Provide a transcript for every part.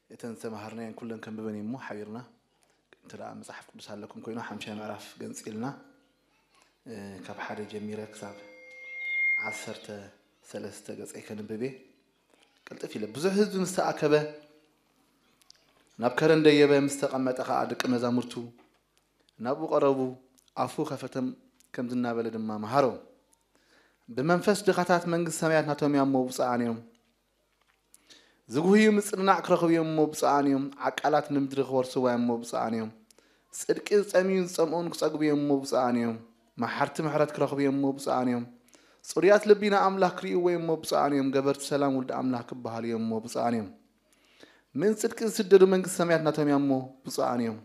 እተን ዝተምሃርናየን ኩለን ከንብበን እሞ ሓቢርና እንተ ደኣ መጽሓፍ ቅዱስ ኣለኩም ኮይኑ ሓምሻይ ምዕራፍ ገንጺልና ካብ ሓደ ጀሚረ ክሳብ ዓሰርተ ሰለስተ ገጸይ ከንብብ እየ። ቅልጥፍ ኢለ። ብዙሕ ህዝቢ ምስ ተኣከበ ናብ ከረን ደየበ፣ ምስ ተቐመጠ ኸኣ ደቂ መዛሙርቱ ናብኡ ቀረቡ፣ ኣፉ ከፈተ፣ ከምዚ እናበለ ድማ መሃሮም። ብመንፈስ ድኻታት መንግስቲ ሰማያት ናቶም እያ እሞ ብፁዓን እዮም። ዝጉህዩ ምጽንናዕ ክረኽቡ እዮም እሞ ብፁዓን እዮም። ዓቃላት ንምድሪ ክወርስዋ እዮም እሞ ብፁዓን እዮም። ጽድቂ ዝጸምዩ ዝጸምኡን ክጸግቡ እዮም እሞ ብፁዓን እዮም። መሓርቲ ምሕረት ክረኽቡ እዮም እሞ ብፁዓን እዮም። ጽሩያት ልቢ ንኣምላኽ ክርእይዎ እዮም እሞ ብፁዓን እዮም። ገበርቲ ሰላም ውልድ ኣምላኽ ክበሃሉ እዮም እሞ ብፁዓን እዮም። ምን ጽድቂ ዝስደዱ መንግስቲ ሰማያት ናቶም እዮም እሞ ብፁዓን እዮም።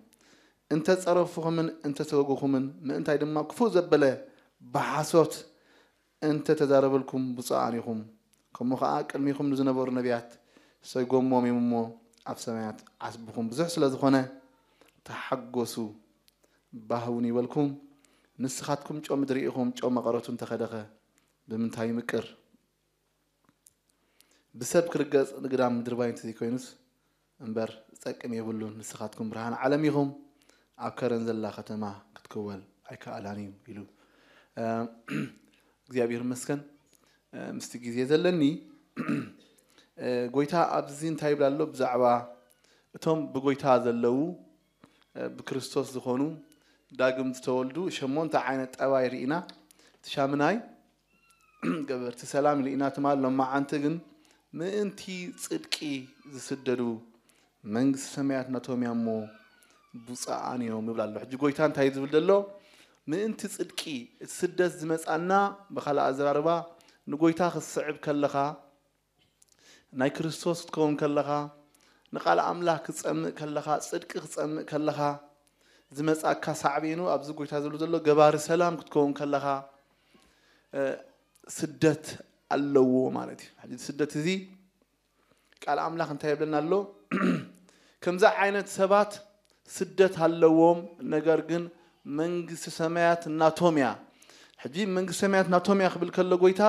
እንተ ጸረፉኹምን እንተ ተወጉኹምን ምእንታይ ድማ ክፉእ ዘበለ ብሓሶት እንተ ተዛረበልኩም ብፁዓን ኢኹም። ከምኡ ኸዓ ቅድሚኹም ንዝነበሩ ነቢያት ሰይጎሞም እዮም እሞ ኣብ ሰማያት ዓስብኹም ብዙሕ ስለ ዝኾነ ተሓጎሱ፣ ባህውን ይበልኩም። ንስኻትኩም ጨው ምድሪ ኢኹም። ጨው መቐረቱ እንተኸደኸ ብምንታይ ይምቅር? ብሰብ ክርገጽ ንግዳም ምድሪ ባይ እንተዘይኮይኑስ እምበር ዝጠቅም የብሉን። ንስኻትኩም ብርሃን ዓለም ኢኹም። ኣብ ከረን ዘላ ከተማ ክትክወል ኣይከኣላን እዩ ኢሉ። እ፣ እግዚኣብሔር ይመስገን። እ፣ ምስቲ ግዜ ዘለኒ፣ እ፣ ጎይታ ኣብዚ እንታይ ይብል ኣሎ? ብዛዕባ እቶም ብጎይታ ዘለዉ፣ እ፣ ብክርስቶስ ዝኾኑ ዳግም ዝተወልዱ ሸሞንተ ዓይነት ጠባይ ርኢና። እቲ ሻምናይ ገበርቲ ሰላም ኢሉ ኢና ትማል። ሎማዓንቲ ግን ምእንቲ ጽድቂ ዝስደዱ መንግስቲ ሰማያት ናቶም እያ እሞ ብፁዓን እዮም ይብል ኣሎ። ሕጂ ጎይታ እንታይ እዩ ዝብል ዘሎ? ምእንቲ ጽድቂ እቲ ስደት ዝመጻና፣ ብኻልእ ኣዘራርባ ንጎይታ ክትስዕብ ከለኻ፣ ናይ ክርስቶስ ክትከውን ከለኻ፣ ንቃል ኣምላኽ ክትጸምእ ከለኻ፣ ጽድቂ ክትጸምእ ከለኻ ዝመጻካ ሳዕቤኑ ኣብዚ ጎይታ ዝብል ዘሎ ገባሪ ሰላም ክትከውን ከለኻ፣ እ፣ ስደት ኣለዎ ማለት እዩ። ሕጂ ስደት እዚ ቃል ኣምላኽ እንታይ ይብለና ኣሎ? ከምዚ ዓይነት ሰባት ስደት ኣለዎም፣ ነገር ግን መንግስቲ ሰማያት ናቶም እያ። ሕጂ መንግስቲ ሰማያት ናቶም እያ ክብል ከሎ ጎይታ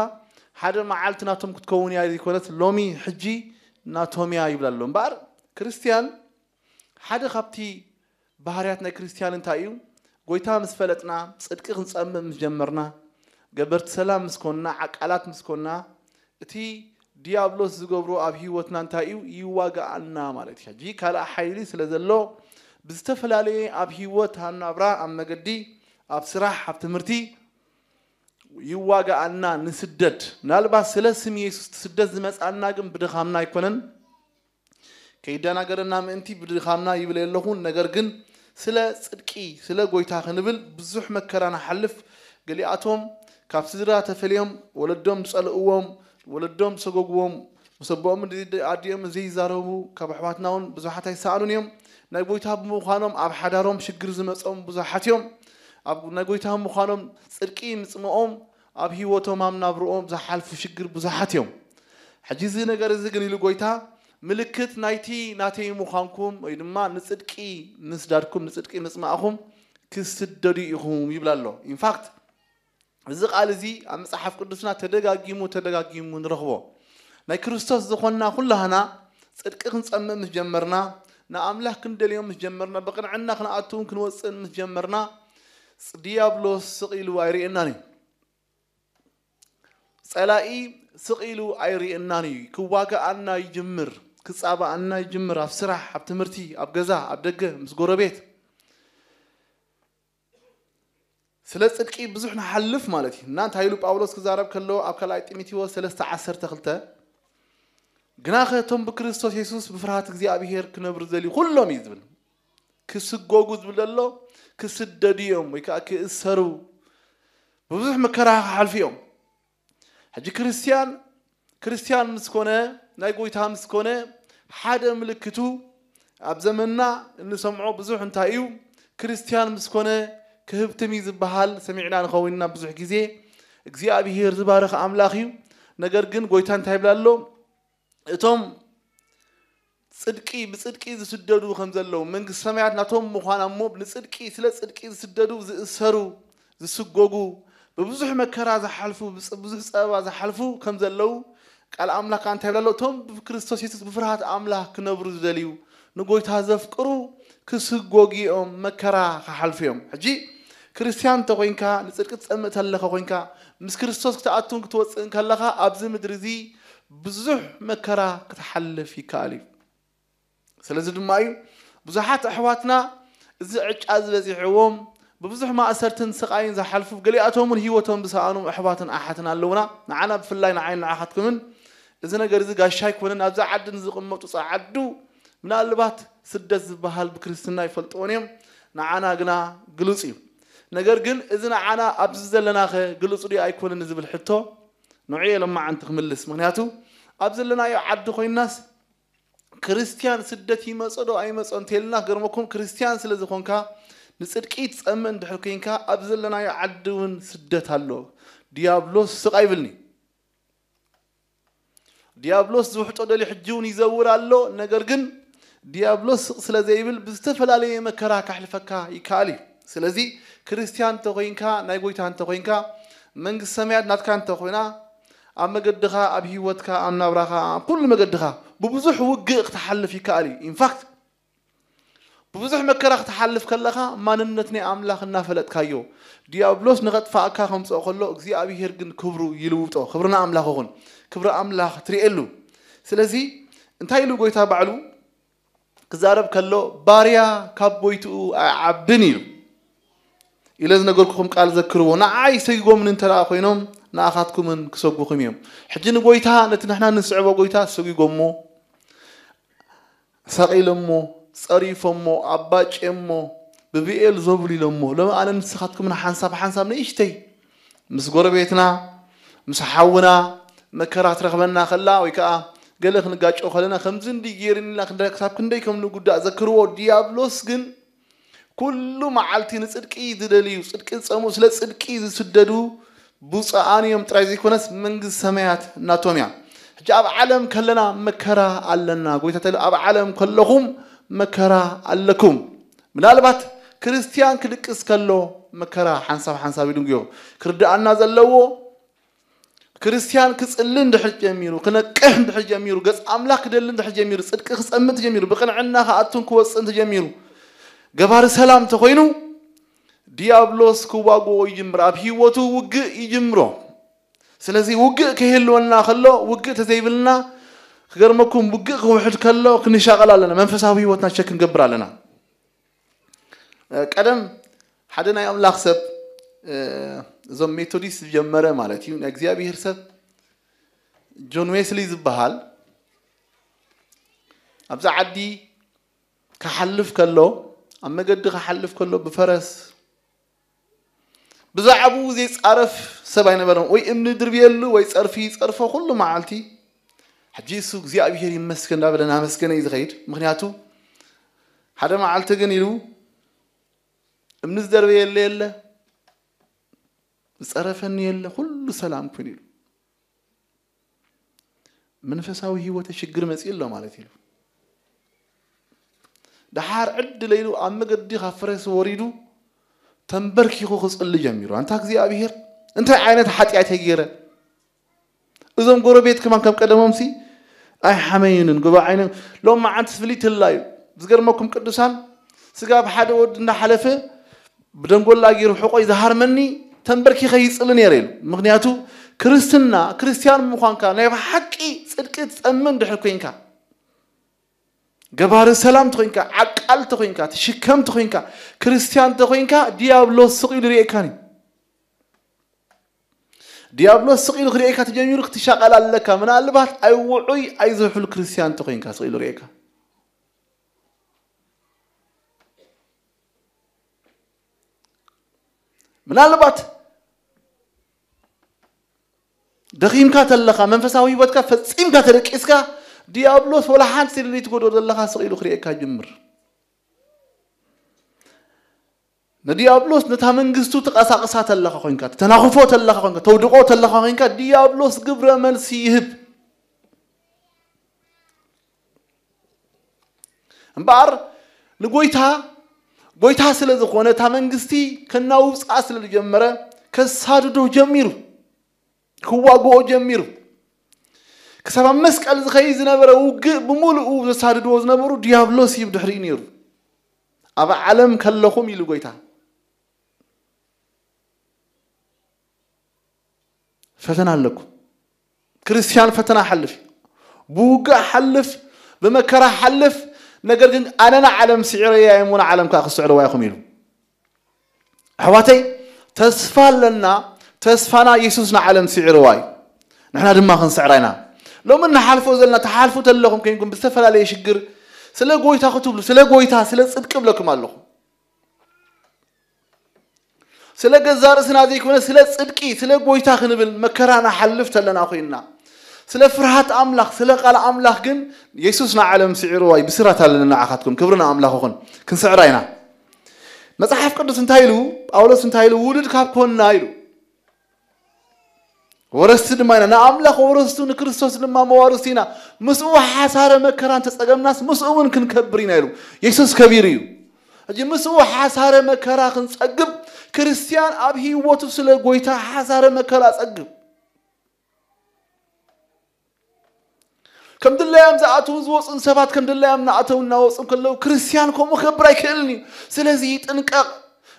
ሓደ መዓልቲ ናቶም ክትከውን እያ ዘይኮነት፣ ሎሚ ሕጂ ናቶም እያ ይብል ኣሎ። እምበኣር ክርስትያን ሓደ ካብቲ ባህርያት ናይ ክርስትያን እንታይ እዩ? ጎይታ ምስ ፈለጥና፣ ጽድቂ ክንጸምእ ምስ ጀመርና፣ ገበርቲ ሰላም ምስ ኮንና፣ ዓቃላት ምስ ኮንና፣ እቲ ዲያብሎስ ዝገብሮ ኣብ ህይወትና እንታይ እዩ? ይዋጋኣና ማለት እዩ። ሕጂ ካልእ ሓይሊ ስለ ዘሎ ብዝተፈላለየ ኣብ ህይወት፣ ኣብ ናብራ፣ ኣብ መገዲ፣ ኣብ ስራሕ፣ ኣብ ትምህርቲ ይዋጋኣና፣ ንስደድ። ምናልባት ስለ ስም የሱስ እቲ ስደት ዝመጻና ግን ብድኻምና ኣይኮነን። ከይደናገረና ምእንቲ ብድኻምና ይብል የለኹን። ነገር ግን ስለ ጽድቂ፣ ስለ ጎይታ ክንብል ብዙሕ መከራ ንሓልፍ። ገሊኣቶም ካብ ስድራ ተፈልዮም፣ ወለዶም ዝጸልእዎም፣ ወለዶም ዝሰጎግዎም፣ ምስ ኣቦኦምን ኣዲኦም ዘይዛረቡ ካብ ኣሕዋትና እውን ብዙሓት ኣይሰኣኑን እዮም። ናይ ጎይታ ብምዃኖም ኣብ ሓዳሮም ሽግር ዝመጾም ብዙሓት እዮም። ኣብ ናይ ጎይታ ብምዃኖም ጽድቂ ምጽምኦም ኣብ ህይወቶም ኣብ ናብርኦም ዝሓልፉ ሽግር ብዙሓት እዮም። ሕጂ እዚ ነገር እዚ ግን ኢሉ ጎይታ ምልክት ናይቲ ናተይ ምዃንኩም ወይ ድማ ንጽድቂ ምስዳድኩም ንጽድቂ ምጽማእኹም ክስደዱ ኢኹም ይብል ኣሎ። ኢንፋክት እዚ ቃል እዚ ኣብ መጽሓፍ ቅዱስና ተደጋጊሙ ተደጋጊሙ ንረኽቦ። ናይ ክርስቶስ ዝኾንና ኩላህና ጽድቂ ክንጸምእ ምስ ጀመርና፣ ንኣምላኽ ክንደልዮ ምስ ጀመርና፣ ብቕንዕና ክንኣትውን ክንወጽእን ምስ ጀመርና፣ ዲያብሎስ ስቕ ኢሉ ኣይርእየናን እዩ። ጸላኢ ስቕ ኢሉ ኣይርእየናን እዩ። ክዋጋኣና ይጅምር፣ ክጻባኣና ይጅምር፣ ኣብ ስራሕ፣ ኣብ ትምህርቲ፣ ኣብ ገዛ፣ ኣብ ደገ፣ ምስ ጎረቤት። ስለ ጽድቂ ብዙሕ ንሓልፍ ማለት እዩ። እና እንታይ ኢሉ ጳውሎስ ክዛረብ ከሎ ኣብ ካልኣይ ጢሞቴዎስ ሰለስተ ዓሰርተ ክልተ፣ ግናኸ እቶም ብክርስቶስ የሱስ ብፍርሃት እግዚኣብሄር ክነብሩ ዝደልዩ ኩሎም እዩ ዝብል። ክስጎጉ ዝብል ዘሎ ክስደዱ እዮም ወይ ከዓ ክእሰሩ ብብዙሕ መከራ ክሓልፉ እዮም። ሕጂ ክርስትያን፣ ክርስትያን ምስ ኮነ፣ ናይ ጎይታ ምስ ኮነ፣ ሓደ ምልክቱ ኣብ ዘመንና እንሰምዖ ብዙሕ እንታይ እዩ? ክርስትያን ምስ ኮነ ክህብትም እዩ ዝበሃል ሰሚዕና ንኸውን ኢና ብዙሕ ግዜ። እግዚኣብሄር ዝባርኽ ኣምላኽ እዩ። ነገር ግን ጎይታ እንታይ ይብል ኣሎ? እቶም ጽድቂ፣ ብጽድቂ ዝስደዱ ከም ዘለዉ፣ መንግስቲ ሰማያት ናቶም ምዃና እሞ ንጽድቂ፣ ስለ ጽድቂ ዝስደዱ፣ ዝእሰሩ፣ ዝስጎጉ፣ ብብዙሕ መከራ ዝሓልፉ፣ ብጽ-፣ ብዙሕ ጸበባ ዝሓልፉ ከም ዘለዉ ቃል ኣምላኽ ከኣ እንታይ ይብላ ኣሎ? እቶም ብክርስቶስ የሱስ ብፍርሃት ኣምላኽ ክነብሩ ዝደልዩ፣ ንጎይታ ዘፍቅሩ ክስጎጉ እዮም፣ መከራ ክሓልፉ እዮም። ሕጂ ክርስትያን እንተኾይንካ፣ ንጽድቂ ትጸምእ ተለኻ ኮይንካ፣ ምስ ክርስቶስ ክትኣቱን ክትወጽእን ከለኻ፣ ኣብዚ ምድሪ እዚ ብዙሕ መከራ ክትሓልፍ ይከኣል እዩ። ስለዚ ድማ እዩ ብዙሓት ኣሕዋትና እዚ ዕጫ ዝበዚሕዎም ብብዙሕ ማእሰርትን ስቓይን ዝሓልፉ፣ ገሊኣቶም እውን ህይወቶም ዝሰኣኑ ኣሕዋትን ኣሓትን ኣለውና። ንዓና ብፍላይ ንዓይን ንዓኻትኩምን እዚ ነገር እዚ ጋሻ ኣይኮነን። ኣብዚ ዓዲ ንዝቕመጡ ጸዓዱ ምናልባት ስደት ዝበሃል ብክርስትና ይፈልጥዎን እዮም፣ ንዓና ግና ግሉጽ እዩ። ነገር ግን እዚ ንዓና ኣብዚ ዘለናኸ ግሉጽ ድዩ ኣይኮነን ዝብል ሕቶ ንዑ እየ ሎማዓንቲ ክምልስ። ምኽንያቱ ኣብ ዘለናዮ ዓዲ ኮይንናስ ክርስትያን ስደት ይመጾ ዶ ኣይመጾ እንተልና፣ ገርመኩም ክርስትያን ስለ ዝኾንካ ንጽድቂ ትጸምእ እንድሕር ኮይንካ ኣብ ዘለናዮ ዓዲ እውን ስደት ኣሎ። ዲያብሎስ ስቕ ኣይብልኒ። ዲያብሎስ ዝውሕጦ ደልዩ ሕጂ እውን ይዘውር ኣሎ። ነገር ግን ዲያብሎስ ስቕ ስለ ዘይብል ብዝተፈላለየ መከራ ከሕልፈካ ይከኣል እዩ። ስለዚ ክርስትያን እንተኾይንካ፣ ናይ ጎይታ እንተኾይንካ፣ መንግስቲ ሰማያት ናትካ እንተኾይና፣ ኣብ መገድኻ፣ ኣብ ህይወትካ፣ ኣብ ናብራኻ፣ ኣብ ኩሉ መገድኻ ብብዙሕ ውግእ ክትሓልፍ ይከኣል እዩ። ኢንፋክት ብብዙሕ መከራ ክትሓልፍ ከለኻ ማንነት ናይ ኣምላኽ እናፈለጥካዮ፣ ዲያብሎስ ንኸጥፋእካ ከምጽኦ ከሎ እግዚኣብሄር ግን ክብሩ ይልውጦ። ክብሪ ንኣምላኽ ይኹን። ክብሪ ኣምላኽ ትርእየሉ። ስለዚ እንታይ ኢሉ ጎይታ ባዕሉ ክዛረብ ከሎ፣ ባርያ ካብ ጎይትኡ ኣይዓብን ኢሉ ኢለ ዝነገርኩኹም ቃል ዘክርዎ። ንዓይ ሰጊጎምኒ እንተ ደኣ ኮይኖም ንኣኻትኩምን ክሰጉኹም እዮም። ሕጂ ንጎይታ፣ ነቲ ንሕና ንስዕቦ ጎይታ ሰጊጎሞ፣ ሰቒሎሞ፣ ጸሪፎሞ፣ ኣባጭዮሞ፣ ብብኤል ዘቡል ኢሎሞ። ሎሚ ኣነ ንስኻትኩምን ሓንሳብ ሓንሳብ ንእሽተይ ምስ ጎረቤትና፣ ምስ ሓውና መከራ ትረኽበና ከላ ወይ ከኣ ገለ ክንጋጮ ከለና ከምዚ እንዲ ገይርኒ ኢልና ክንደ-፣ ክሳብ ክንደይ ከም ንጉዳእ ዘክርዎ። ዲያብሎስ ግን ኩሉ መዓልቲ ንጽድቂ ዝደልዩ፣ ጽድቂ ዝጸምኡ፣ ስለ ጽድቂ ዝስደዱ ብፁዓን እዮም ጥራይ ዘይኮነስ መንግስቲ ሰማያት ናቶም እያ። ሕጂ ኣብ ዓለም ከለና መከራ ኣለና። ጎይታ ተለ ኣብ ዓለም ከለኹም መከራ ኣለኩም። ምናልባት ክርስትያን ክድቅስ ከሎ መከራ ሓንሳብ ሓንሳብ ይድንጉዮ። ክርድኣና ዘለዎ ክርስትያን ክጽሊ እንድሕር ጀሚሩ፣ ክነቅሕ እንድሕር ጀሚሩ፣ ገጽ ኣምላኽ ክደሊ እንድሕር ጀሚሩ፣ ጽድቂ ክጸምእ እንተጀሚሩ፣ ብቕንዕና ክኣቱን ክወጽእን እንተጀሚሩ፣ ገባሪ ሰላም እንተኾይኑ፣ ዲያብሎስ ክዋግኦ ይጅምር፣ ኣብ ህይወቱ ውግእ ይጅምሮ። ስለዚ ውግእ ከይህልወና ከሎ፣ ውግእ ተዘይብልና፣ ክገርመኩም ውግእ ክውሕድ ከሎ ክንሻቐል ኣለና፣ መንፈሳዊ ህይወትና ቸክ ክንገብር ኣለና። እ፣ ቀደም ሓደ ናይ ኣምላኽ ሰብ፣ እ፣ እዞም ሜቶዲስት ዝጀመረ ማለት እዩ፣ ናይ እግዚኣብሄር ሰብ ጆን ዌስሊ ዝበሃል፣ ኣብዛ ዓዲ ክሓልፍ ከሎ፣ ኣብ መገዲ ክሓልፍ ከሎ ብፈረስ ብዛዕባኡ ዘይጻረፍ ሰብ ኣይነበረን። ወይ እምኒ ድርብየሉ ወይ ጸርፊ ይጸርፎ ኩሉ መዓልቲ። ሕጂ እሱ እግዚኣብሄር ይመስገን እንዳበለ እናመስገነ እዩ ዝኸይድ። ምኽንያቱ ሓደ መዓልቲ ግን ኢሉ እምኒ ዝደርበየለ የለ፣ ዝጸረፈኒ የለ፣ ኩሉ ሰላም ኮይኑ ኢሉ። መንፈሳዊ ህይወተ ሽግር መጺኡ ኣሎ ማለት ኢሉ። ደሓር ዕድለ ኢሉ ኣብ መገዲ ካብ ፈረስ ወሪዱ ተንበርኪኹ ክጽሊ ጀሚሩ። ኣንታ እግዚኣብሄር፣ እንታይ ዓይነት ሓጢኣት እየ ገይረ? እዞም ጎረቤት ከማን ከም ቀደሞምሲ ኣይሓመዩንን፣ ጉባኤ ዓይኖም ሎም መዓንቲ ፍልይ ትላ እዩ። ዝገርመኩም ቅዱሳን፣ ስጋ ኣብ ሓደ ወዲ እንዳሓለፈ ብደንጎላ ገይሩ ሕቆይ ዝሃርመኒ ተንበርኪኸ ይጽሊ ነይረ ኢሉ። ምኽንያቱ ክርስትና፣ ክርስትያን ምዃንካ ናይ ብሓቂ ጽድቂ ትጸምእ እንድሕር ኮይንካ፣ ገባሪ ሰላም ተኾይንካ፣ ዓቃል ተኾይንካ፣ ትሽከም ተኾይንካ፣ ክርስትያን ተኾይንካ፣ ዲያብሎስ ስቕ ኢሉ ርእየካን እዩ። ዲያብሎስ ስቕ ኢሉ ክርእየካ ተጀሚሩ ክትሻቐል ኣለካ። ምናልባት ኣይውዑይ ኣይዝሑል ክርስትያን ተኾይንካ ስቕ ኢሉ ርእየካ። ምናልባት ደኺምካ ተለኻ፣ መንፈሳዊ ህይወትካ ፈጺምካ ተደቂስካ፣ ዲያብሎስ ወላ ሓንቲ ስለ ዘይትጎድኦ ዘለኻ ስቕ ኢሉ ክርእየካ ይጅምር። ንዲያብሎስ ነታ መንግስቱ ትቐሳቕሳ ተለኻ ኮይንካ፣ ትተናኽፎ ተለኻ ኮይንካ፣ ተውድቖ ተለኻ ኮይንካ፣ ዲያብሎስ ግብረ መልሲ ይህብ። እምበኣር ንጎይታ፣ ጎይታ ስለ ዝኾነ፣ እታ መንግስቲ ከናውጻ ስለ ዝጀመረ፣ ከሳድዶ ጀሚሩ። ክዋግኦ ጀሚሩ። ክሳብ ኣብ መስቀል ዝኸይድ ዝነበረ ውግእ ብምሉኡ ዘሳድድዎ ዝነበሩ ዲያብሎስ እዩ ብድሕሪኡ ነይሩ። ኣብ ዓለም ከለኹም ኢሉ ጎይታ፣ ፈተና ኣለኩም። ክርስቲያን ፈተና ሓልፍ፣ ብውግእ ሓልፍ፣ ብመከራ ሓልፍ። ነገር ግን ኣነ ንዓለም ስዒረያ እየ እሞ ንዓለም ከዓ ክስዕርዋ ኢኹም ኢሉ። ኣሕዋተይ፣ ተስፋ ኣለና። ተስፋና የሱስ ንዓለም ስዒርዋ እዩ። ንሕና ድማ ክንስዕራ ኢና። ሎሚ ንሓልፎ ዘለና፣ ተሓልፉ ተለኹም ኮይንኩም ብዝተፈላለየ ሽግር ስለ ጎይታ ክትብሉ፣ ስለ ጎይታ፣ ስለ ጽድቂ እብለኩም ኣለኹ። ስለ ገዛ ርእስና ዘይኮነ ስለ ጽድቂ፣ ስለ ጎይታ ክንብል መከራ ንሓልፍ ተለና ኮይንና፣ ስለ ፍርሃት ኣምላኽ፣ ስለ ቃል ኣምላኽ ግን የሱስ ንዓለም ስዒርዋ እዩ። ብስራት ኣለና ንዓኻትኩም። ክብሪ ንኣምላኽ ይኹን። ክንስዕራ ኢና። መጽሓፍ ቅዱስ እንታይ ኢሉ? ጳውሎስ እንታይ ኢሉ? ውሉድ ካብ ኮንና ኢሉ። ወረስቲ ድማ ኢና፣ ንኣምላኽ ወረስቱ፣ ንክርስቶስ ድማ መዋርስቲ ኢና። ምስኡ ሓሳረ መከራ እንተጸገምናስ ምስኡ እውን ክንከብር ኢና ኢሉ። የሱስ ከቢሩ እዩ። ሕጂ ምስኡ ሓሳረ መከራ ክንጸግብ፣ ክርስትያን ኣብ ህይወቱ ስለ ጎይታ ሓሳረ መከራ ጸግብ። ከም ድላዮም ዝኣትውን ዝወጹን ሰባት ከም ድላዮም እናኣተው እናወጹ ከለዉ፣ ክርስትያን ከምኡ ክገብር ኣይክእልን እዩ። ስለዚ ይጥንቀቕ።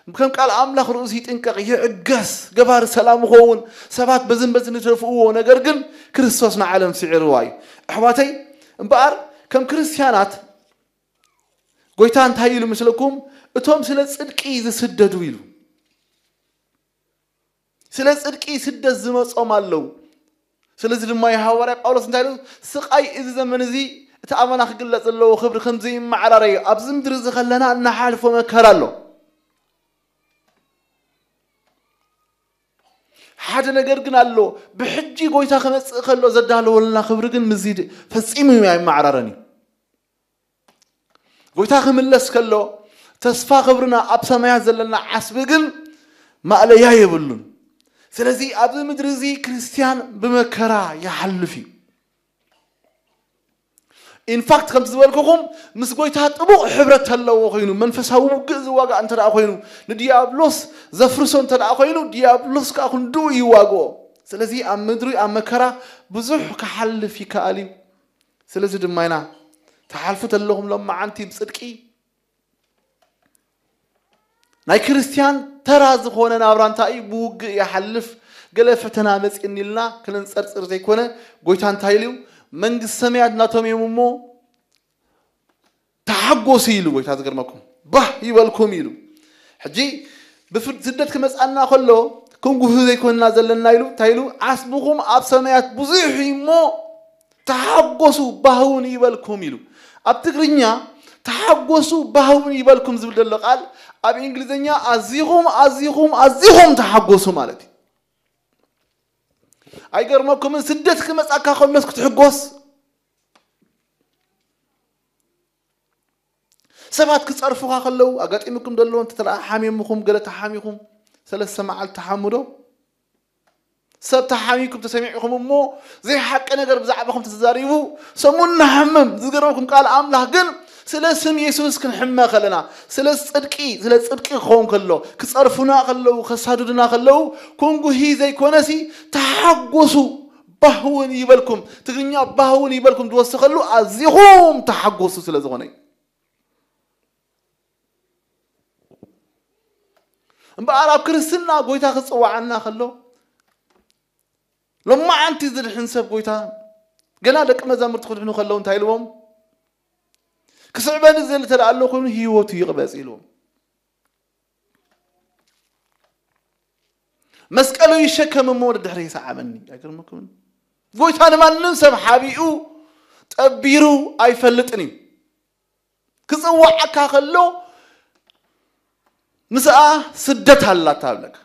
ከም ቃል ኣምላኽ ርእሱ ይጥንቀቕ፣ ይዕገስ፣ ገባሪ ሰላም ይኸውን። ሰባት በዝን በዝን ይተፍእዎ፣ ነገር ግን ክርስቶስ ንዓለም ስዒርዋ እዩ። ኣሕዋተይ፣ እምበኣር ከም ክርስትያናት ጎይታ እንታይ ኢሉ ምስለኩም? እቶም ስለ ጽድቂ ዝስደዱ ኢሉ። ስለ ጽድቂ ስደት ዝመጾም ኣለዉ። ስለዚ ድማ እዩ ሃዋርያ ጳውሎስ እንታይ ኢሉ? ስቓይ እዚ ዘመን እዚ እቲ ኣባና ክግለጽ ዘለዎ ክብሪ ከም ዘይመዓራረ እዩ። ኣብዚ ምድሪ እዚ ከለና እናሓልፎ መከራ ኣሎ። ሓደ ነገር ግን ኣሎ። ብሕጂ ጎይታ ክመጽእ ከሎ ዘዳለወልና ክብሪ ግን ምስዚ ድ-፣ ፈጺሙ ኣይመዓራረን እዩ። ጎይታ ክምለስ ከሎ ተስፋ ክብርና ኣብ ሰማያት ዘለና ዓስቢ ግን ማእለያ የብሉን። ስለዚ ኣብዚ ምድሪ እዚ ክርስትያን ብመከራ ይሓልፍ እዩ። ኢንፋክት ከምቲ ዝበልኩኹም ምስ ጎይታ ጥቡቕ ሕብረት ተለዎ ኮይኑ መንፈሳዊ ውግእ ዝዋጋእ እንተ ደኣ ኮይኑ ንዲያብሎስ ዘፍርሶ እንተ ደኣ ኮይኑ ዲያብሎስ ከዓ ክንድኡ ይዋግኦ። ስለዚ ኣብ ምድሪ ኣብ መከራ ብዙሕ ክሓልፍ ይከኣል እዩ። ስለዚ ድማ ኢና ተሓልፉ ተለኹም ሎመዓንቲ ብጽድቂ ናይ ክርስትያን ተራ ዝኾነ ናብራ እንታይ እዩ? ብውግእ ይሓልፍ። ገለ ፈተና መጺእኒ ኢልና ክንንጸርጽር ዘይኮነ፣ ጎይታ እንታይ ኢሉ እዩ? መንግስቲ ሰማያት ናቶም እዮም እሞ ተሓጎሱ ኢሉ ጎይታ። ዝገርመኩም፣ ባህ ይበልኩም ኢሉ። ሕጂ ብፍርድ ስደት ክመጻና ከሎ ክንጉህ ዘይኮንና ዘለና ኢሉ እንታይ ኢሉ? ዓስብኹም ኣብ ሰማያት ብዙሕ እዩ እሞ ተሓጎሱ ባህውን ይበልኩም ኢሉ። ኣብ ትግርኛ ተሓጎሱ ባህውን ይበልኩም ዝብል ዘሎ ቃል ኣብ እንግሊዝኛ ኣዚኹም ኣዚኹም ኣዚኹም ተሓጎሱ ማለት እዩ። ኣይገርመኩምን? ስደት ክመጻካ ከሎስ ክትሕጎስ? ሰባት ክጸርፉኻ ከለዉ ኣጋጢሙኩም ዘሎ እንተ ተሓሚሙኹም፣ ገለ ተሓሚኹም፣ ሰለስተ መዓልቲ ተሓሙ ዶ? ሰብ ተሓሚኩም ተሰሚዕኹም እሞ ዘይሓቂ ነገር ብዛዕባኹም ተተዛሪቡ ሰሙን ንሓምም። ዝገርመኩም ቃል ኣምላኽ ግን ስለ ስም የሱስ ክንሕመ ከለና፣ ስለ ጽድቂ፣ ስለ ጽድቂ ክኸውን ከሎ፣ ክጸርፉና ከለዉ፣ ከሳድዱና ከለዉ፣ ኩንጉሂ ዘይኮነሲ ተሓጎሱ፣ ባህውን ይበልኩም። ትግርኛ ባህውን ይበልኩም ዝወሰኸሉ ኣዚኹም ተሓጎሱ ስለ ዝኾነ እዩ። እምበኣር ኣብ ክርስትና ጎይታ ክጽዋዓና ከሎ፣ ሎማዓንቲ ዝድሕን ሰብ ጎይታ ገና ደቂ መዛሙርቲ ክድሕኑ ከለዉ እንታይ ኢልዎም? ክስዕበኒ ዝደሊ እንተ ደኣ ኣሎ ኮይኑ ህይወቱ ይቕበጽ ኢልዎም። መስቀሉ ይሸከም እሞ ድሕሪ ይሰዓበኒ። ኣይገርመኩምን? ጎይታ ንማንም ሰብ ሓቢኡ ጠቢሩ ኣይፈልጥን እዩ። ክጽዋዓካ ከሎ ምስኣ ስደት ኣላታ ኣብለካ።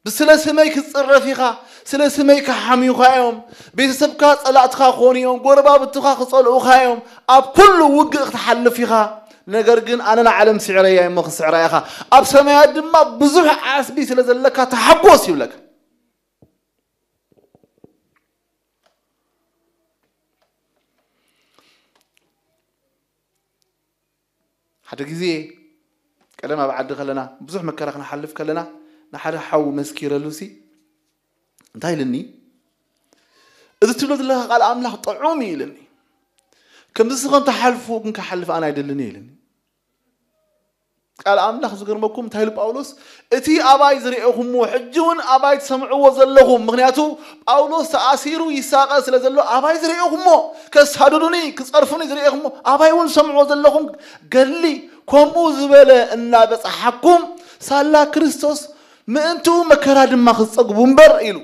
ብስለ ስመይ ክትጽረፍ ኢኻ፣ ስለ ስመይ ክሓምዩኻ እዮም፣ ቤተሰብካ ጸላእትኻ ክኾኑ እዮም፣ ጎረባብትኻ ክጸልኡኻ እዮም፣ ኣብ ኩሉ ውግእ ክትሓልፍ ኢኻ። ነገር ግን ኣነ ንዓለም ስዕረያ እሞ ክስዕራ ኢኻ። ኣብ ሰማያት ድማ ብዙሕ ዓስቢ ስለ ዘለካ ተሓጎስ ይብለካ። ሓደ ግዜ ቀደም ኣብ ዓዲ ከለና ብዙሕ መከራ ክንሓልፍ ከለና ንሓደ ሓው መስኪረሉ ሲ እንታይ ኢልኒ? እዚ ትብሎ ዘለኻ ቃል ኣምላኽ ጥዑም እዩ ኢልኒ። ከምዚ ስኸም ተሓልፉ ግን ክሓልፍ ኣነ ኣይደልን እየ ኢልኒ። ቃል ኣምላኽ ዝገርመኩም እንታይ ኢሉ ጳውሎስ? እቲ ኣባይ ዝርእኹምዎ ሕጂ እውን ኣባይ ትሰምዕዎ ዘለኹም። ምኽንያቱ ጳውሎስ ተኣሲሩ ይሳቐ ስለ ዘሎ ኣባይ ዝርእኹምዎ፣ ከሳድዱኒ ክጸርፉኒ ዝርእኹምዎ ኣባይ እውን ዝሰምዕዎ ዘለኹም ገድሊ፣ ከምኡ ዝበለ እናበጽሓኩም ሳላ ክርስቶስ ምእንትኡ መከራ ድማ ክትጸግቡ እምበር ኢሉ።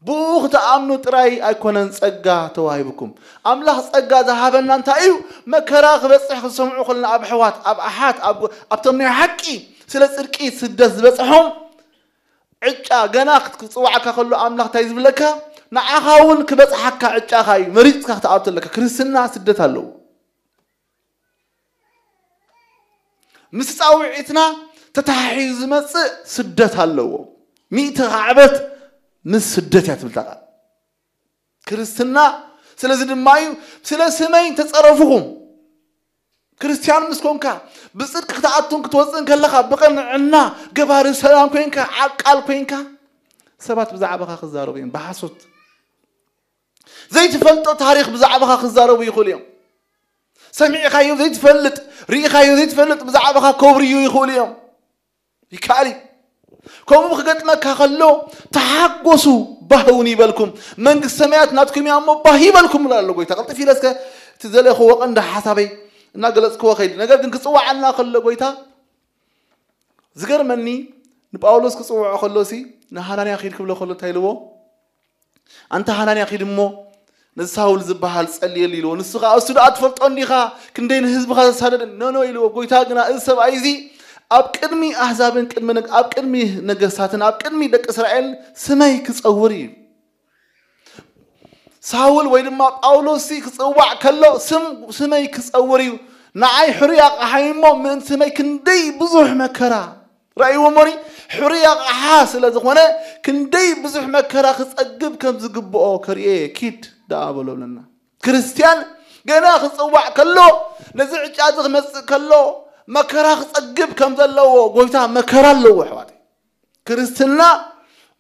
ብኡ ክትኣምኑ ጥራይ ኣይኮነን ጸጋ ተዋሂብኩም። ኣምላኽ ጸጋ ዝሃበና እንታይ እዩ? መከራ ክበጽሕ ክትሰምዑ ከለና ኣብ ኣሕዋት፣ ኣብ ኣሓት፣ ኣብ ጎ-፣ ኣብቶም ናይ ሓቂ ስለ ጽድቂ ስደት ዝበጽሖም ዕጫ ገና ክት-፣ ክጽዋዕካ ከሎ ኣምላኽ እንታይ ዝብለካ? ንዓኻ እውን ክበጽሓካ ዕጫኻ እዩ። መሪጽካ ክትኣቱ ኣለካ። ክርስትና ስደት ኣለዎ። ምስ ጻውዒትና ተተሓሒዙ ዝመጽእ ስደት ኣለዎ። ሚእቲ ካዕበት ምስ ስደት እያ ትብል እታ ቃል። ክርስትና ስለዚ ድማ እዩ፣ ስለ ስመይ ተጸረፍኹም። ክርስትያን ምስ ኮንካ፣ ብጽድቂ ክትኣቱን ክትወጽእን ከለኻ፣ ብቕንዕና ገባሪ ሰላም ኮንካ፣ ዓቃል ኮንካ፣ ሰባት ብዛዕባኻ ክዛረቡ እዮም ብሓሶት። ዘይትፈልጦ ታሪኽ ብዛዕባኻ ክዛረቡ ይኽእሉ እዮም። ሰሚዕካዮ ዘይትፈልጥ፣ ርኢኻዮ ዘይትፈልጥ ብዛዕባኻ ከውርዩ ይኽእሉ እዮም። ይከኣል እዩ። ከምኡ ክገጥመካ ከሎ ተሓጎሱ፣ ባህ እውን ይበልኩም። መንግስቲ ሰማያት ናትኩም እያ እሞ ባህ ይበልኩም ይብል ኣሎ ጎይታ። ቅልጥፍ ኢለ እስከ እቲ ዘለእኽዎ ቀንዲ ሓሳበይ እናገለጽክዎ ከይድ። ነገር ግን ክጽዋዓና ከሎ ጎይታ ዝገርመኒ ንጳውሎስ ክጽውዖ ከሎ ሲ ንሃናንያ ኺድ ክብሎ ከሎ እንታይ ኢልዎ? ኣንታ ሃናንያ ኺድ እሞ ነዚ ሳውል ዝበሃል ጸልየሉ ኢልዎ። ንሱ ኸኣ እሱ ደኣ ትፈልጦ እንዲኻ ክንደይ ንህዝብኻ ዘሳደደ። ኖ ኖ ኢልዎ። ጎይታ ግና እዚ ሰብኣይ እዚ ኣብ ቅድሚ ኣህዛብን ቅድሚ ነግ-፣ ኣብ ቅድሚ ነገስታትን ኣብ ቅድሚ ደቂ እስራኤል ስመይ ክጸውር እዩ። ሳውል ወይ ድማ ጳውሎስ ሲ ክጽዋዕ ከሎ ስም-፣ ስመይ ክጸውር እዩ። ንዓይ ሕሩይ ኣቕሓይ እሞ ምእንቲ ስመይ ክንደይ ብዙሕ መከራ ረእይዎ እሞኒ ሕሩይ ኣቕሓ ስለ ዝኾነ ክንደይ ብዙሕ መከራ ክጸግብ ከም ዝግብኦ ከርእየ ኪድ ደኣ በሎ ብለና። ክርስትያን ገና ክጽዋዕ ከሎ ነዚ ዕጫ እዚ ክመጽእ ከሎ መከራ ክጸግብ ከም ዘለዎ ጎይታ መከራ ኣለዎ ኣሕዋተይ። ክርስትና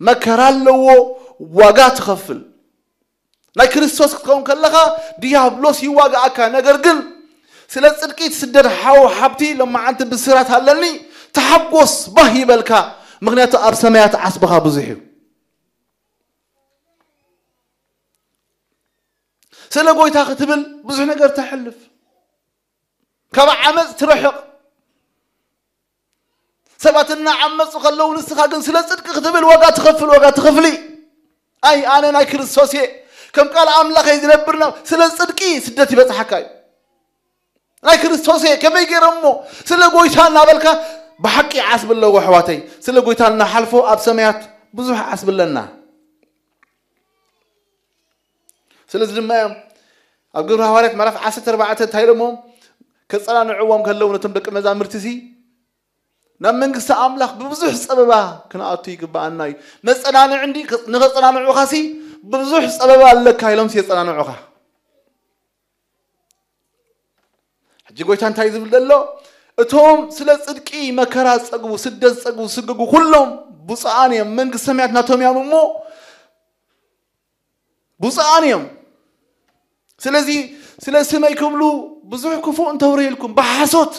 መከራ ኣለዎ፣ ዋጋ ትኸፍል። ናይ ክርስቶስ ክትከውን ከለኻ ድያብሎስ ይዋግኣካ። ነገር ግን ስለ ጽድቂ ትስደድ ሓው ሓብቲ፣ ሎማዓንቲ ብስራት ኣለኒ፣ ተሓጎስ፣ ባህ ይበልካ። ምኽንያቱ ኣብ ሰማያት ዓስብኻ ብዙሕ እዩ። ስለ ጎይታ ክትብል ብዙሕ ነገር ተሕልፍ። ካብ ዓመፅ ትርሕቕ። ሰባት እናዓመፁ ከለዉ ንስኻ ግን ስለ ፅድቂ ክትብል ዋጋ ትኸፍል፣ ዋጋ ትኸፍሊ። ኣይ ኣነ ናይ ክርስቶስ እየ። ከም ቃል ኣምላኽ እየ ዝነብር ናብ ስለ ፅድቂ ስደት ይበፅሓካ እዩ። ናይ ክርስቶስ እየ ከመይ ገይረ እሞ ስለ ጎይታ እናበልካ ብሓቂ ዓስቢ ኣለዎ ኣሕዋተይ። ስለ ጎይታ እናሓልፎ ኣብ ሰማያት ብዙሕ ዓስቢ ኣለና። ስለዚ ድማ እዮም ኣብ ግብሪ ሃዋርያት ምዕራፍ ዓሰርተ ኣርባዕተ እንታይ ኢሎሞ ከጸናንዕዎም ከለዉ ነቶም ደቂ መዛምርቲ ሲ ናብ መንግስቲ ኣምላኽ ብብዙሕ ጸበባ ክንኣቱ ይግብኣና እዩ። መጸናንዒ እንዲ ንኸጸናንዑኻ ሲ ብዙሕ ጸበባ ኣለካ ኢሎም ሲ የጸናንዑኻ። ሕጂ ጎይታ እንታይ ዝብል ዘሎ? እቶም ስለ ጽድቂ መከራ ዝጸግቡ፣ ስደት ዝጸግቡ፣ ዝስገጉ ኩሎም ብፁዓን እዮም፣ መንግስቲ ሰማያት ናቶም እዮም እሞ ብፁዓን እዮም። ስለዚ ስለ ስመይ ክብሉ ብዙሕ ክፉእ እንተውረየልኩም ብሓሶት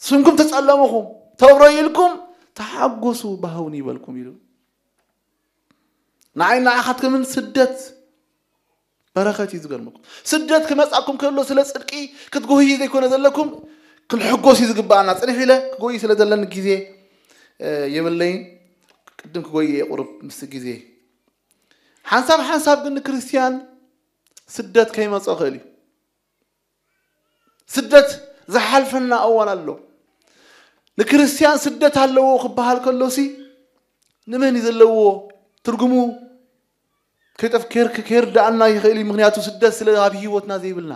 ስምኩም ተጸለምኹም ተውረይልኩም ተሓጎሱ ባህውን ይበልኩም ኢሉ። ንዓይ ንዓኻትኩምን ስደት በረኸት እዩ። ዝገርመኩም ስደት ክመጻኩም ከሎ ስለ ጽድቂ ክትጎህዩ ዘይኮነ ዘለኩም ክንሕጎስ እዩ ዝግባኣና። ጽንሕ ኢለ ክጎይ ስለ ዘለኒ ግዜ የብለይን። ቅድም ክጎይ እየ ቁሩብ ምስ ግዜ ሓንሳብ ሓንሳብ ግን ንክርስትያን ስደት ከይመጾ ይኽእል እዩ። ስደት ዝሓልፈና እዋን ኣሎ። ንክርስትያን ስደት ኣለዎ ክበሃል ከሎሲ ንመን እዩ ዘለዎ? ትርጉሙ ከይጠፍ-፣ ከይር-፣ ከይርዳኣና ይኽእል እዩ። ምኽንያቱ ስደት ስለ ኣብ ህይወትና ዘይብልና፣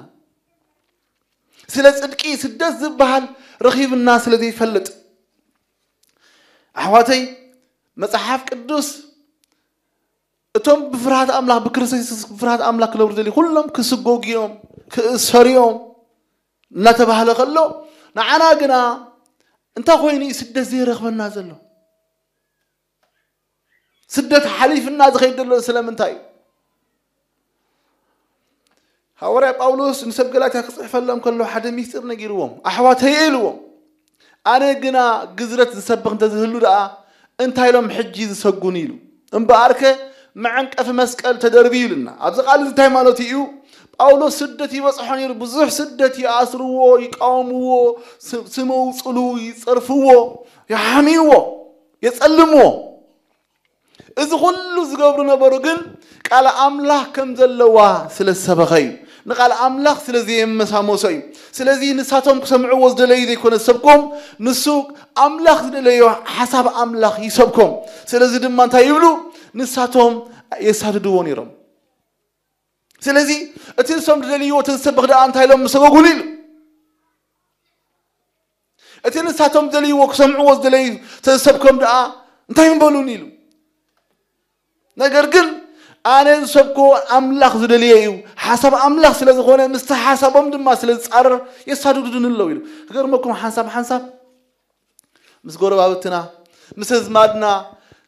ስለ ጽድቂ ስደት ዝበሃል ረኺብና ስለ ዘይፈልጥ። ኣሕዋተይ፣ መጽሓፍ ቅዱስ እቶም ብፍርሃት ኣምላኽ፣ ብክርስቶስ የሱስ ብፍርሃት ኣምላኽ ክነብሩ ዘድልዩ ኩሎም ክስጎጉ እዮም፣ ክእሰሩ እዮም እናተባህለ ከሎ፣ ንዓና ግና እንታይ ኮይኑ እዩ ስደት ዘይረኽበና ዘሎ? ስደት ሓሊፍና ዝኸይድ ዘሎ ስለምንታይ እዩ? ሃዋርያ ጳውሎስ ንሰብ ገላትያ ክጽሕፈሎም ከሎ ሓደ ሚስጢር ነጊርዎም። ኣሕዋተየ ኢልዎም፣ ኣነ ግና ግዝረት ዝሰብኽ እንተዝህሉ ደኣ እንታይ ኢሎም ሕጂ ዝሰጉን ኢሉ። እምበኣርከ መዐንቀፊ መስቀል ተደርብዩ ኢሉና። ኣብዚ ቃል እዚ እንታይ ማለት እዩ? ጳውሎስ ስደት ይበጽሖ ነይሩ። ብዙሕ ስደት ይኣስርዎ፣ ይቃወምዎ፣ ስ-፣ ስም ኣውጽሉ፣ ይጸርፍዎ፣ ይሓምይዎ፣ የጸልምዎ። እዚ ኩሉ ዝገብሩ ነበሩ፣ ግን ቃል ኣምላኽ ከም ዘለዋ ስለ ዝሰበኸ እዩ። ንቃል ኣምላኽ ስለ ዘየመሳመሶ እዩ። ስለዚ ንሳቶም ክሰምዕዎ ዝደለዩ ዘይኮነ ዝሰብኮም፣ ንሱ ኣምላኽ ዝደለዮ ሓሳብ ኣምላኽ ይሰብኮም። ስለዚ ድማ እንታይ ይብሉ? ንሳቶም የሳድድዎ ነይሮም። ስለዚ እቲ ንሶም ዝደልይዎ እቲ ዝሰብኽ ደኣ እንታይ ኢሎም ምሰበጉሉ ኢሉ። እቲ ንሳቶም ዝደልይዎ ክሰምዕዎ ዝደለዩ ተዝሰብኮም ደኣ እንታይ ምበሉን ኢሉ። ነገር ግን ኣነ ዝሰብኮ ኣምላኽ ዝደልዮ እዩ፣ ሓሳብ ኣምላኽ ስለ ዝኾነ ምስቲ ሓሳቦም ድማ ስለ ዝጻረር የሳድዱን ኣለዉ ኢሉ። ክገርመኩም ሓንሳብ ሓንሳብ ምስ ጎረባብትና፣ ምስ ኣዝማድና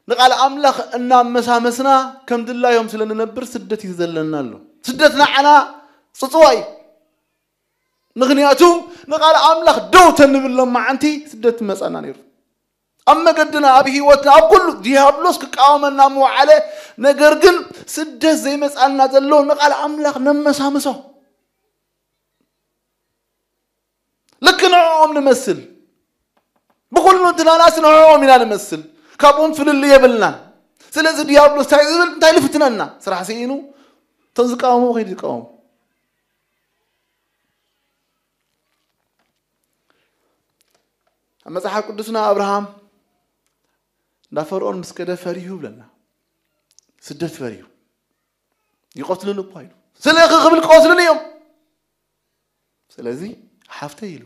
ንቃል ኣምላኽ እናመሳመስና ከም ድላዮም ስለ ንነብር ስደት እዩ ዘለና ኣሎ። ስደት ንዓና ጽጽዋ እዩ። ምኽንያቱ ንቃል ኣምላኽ ደው ተንብሎም መዓንቲ ስደት ትመጻና ነይሩ። ኣብ መገድና፣ ኣብ ህይወትና፣ ኣብ ኩሉ ዲያብሎስ ክቃወመና ምውዓለ፣ ነገር ግን ስደት ዘይመጻና ዘሎ ንቃል ኣምላኽ ነመሳምሶ። ልክ ንዕኦም ንመስል። ብኹሉ እንትናናስ ንዕኦም ኢና ንመስል። ካብኦም ፍልልይ የብልናን። ስለዚ ዲያብሎስ እንታይ ዝብል፣ እንታይ ልፍትነና? ስራሕ ስኢኑ እቶም ዝቃወሙ ከይዱ ይቃወሙ። ኣብ መጽሓፍ ቅዱስና ኣብርሃም እንዳ ፈርዖን ምስ ከደ ፈሪሁ ይብለና። ስደት ፈሪሁ። ይቐትሉን እኳ ኢሉ። ስለ ክብል ክቐትሉን እዮም። ስለዚ ሓፍተይ ኢሉ።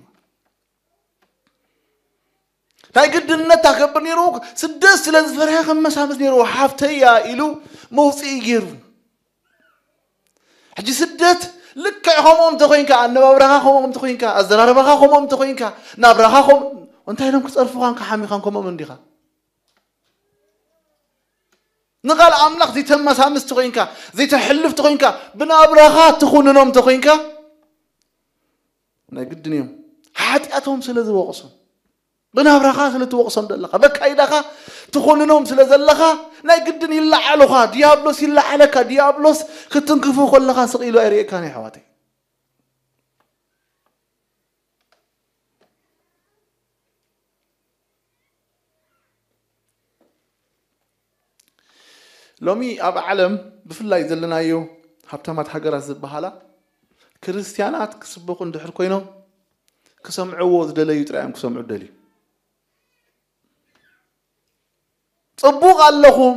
ናይ ግድነት ኣከብር ነይሩ። ስደት ስለ ዝፈርሐ ከመሳምስ ነይሩ። ሓፍተይ እያ ኢሉ መውፅኢ ገይሩ። ሕጂ ስደት ልክዕ ከምኦም እንተኮይንካ፣ ኣነባብራኻ ከምኦም እንተኮይንካ፣ ኣዘራርባኻ ከምኦም እንተኮይንካ፣ ናብራኻ ከም-፣ እንታይ ኢሎም ክጸርፉኻን ክሓሚኻን ከምኦም እንዲኻ? ንቃል ኣምላኽ ዘይተመሳምስ ተኮይንካ፣ ዘይተሕልፍ ተኮይንካ፣ ብናብራኻ ትኹንኖም ተኮይንካ፣ ናይ ግድን እዮም። ሓጢኣቶም ስለ ዝወቕሶም፣ ብናብራኻ ስለ ትወቕሶም ዘለኻ፣ በካይዳኻ ትኹንኖም ስለ ዘለኻ፣ ናይ ግድን ይለዓሉኻ። ዲያብሎስ ይለዓለካ። ዲያብሎስ ክትንክፎ ከለኻ ስቕ ኢሉ ኣይርእየካን እዩ፣ ኣሕዋተይ። ሎሚ ኣብ ዓለም ብፍላይ ዘለናዮ ሃብታማት ሃገራት ዝበሃላ፣ ክርስትያናት ክስበኹ እንድሕር ኮይኖም፣ ክሰምዕዎ ዝደለዩ ጥራይ እዮም ክሰምዑ ደልዩ። ጽቡቕ ኣለኹም፣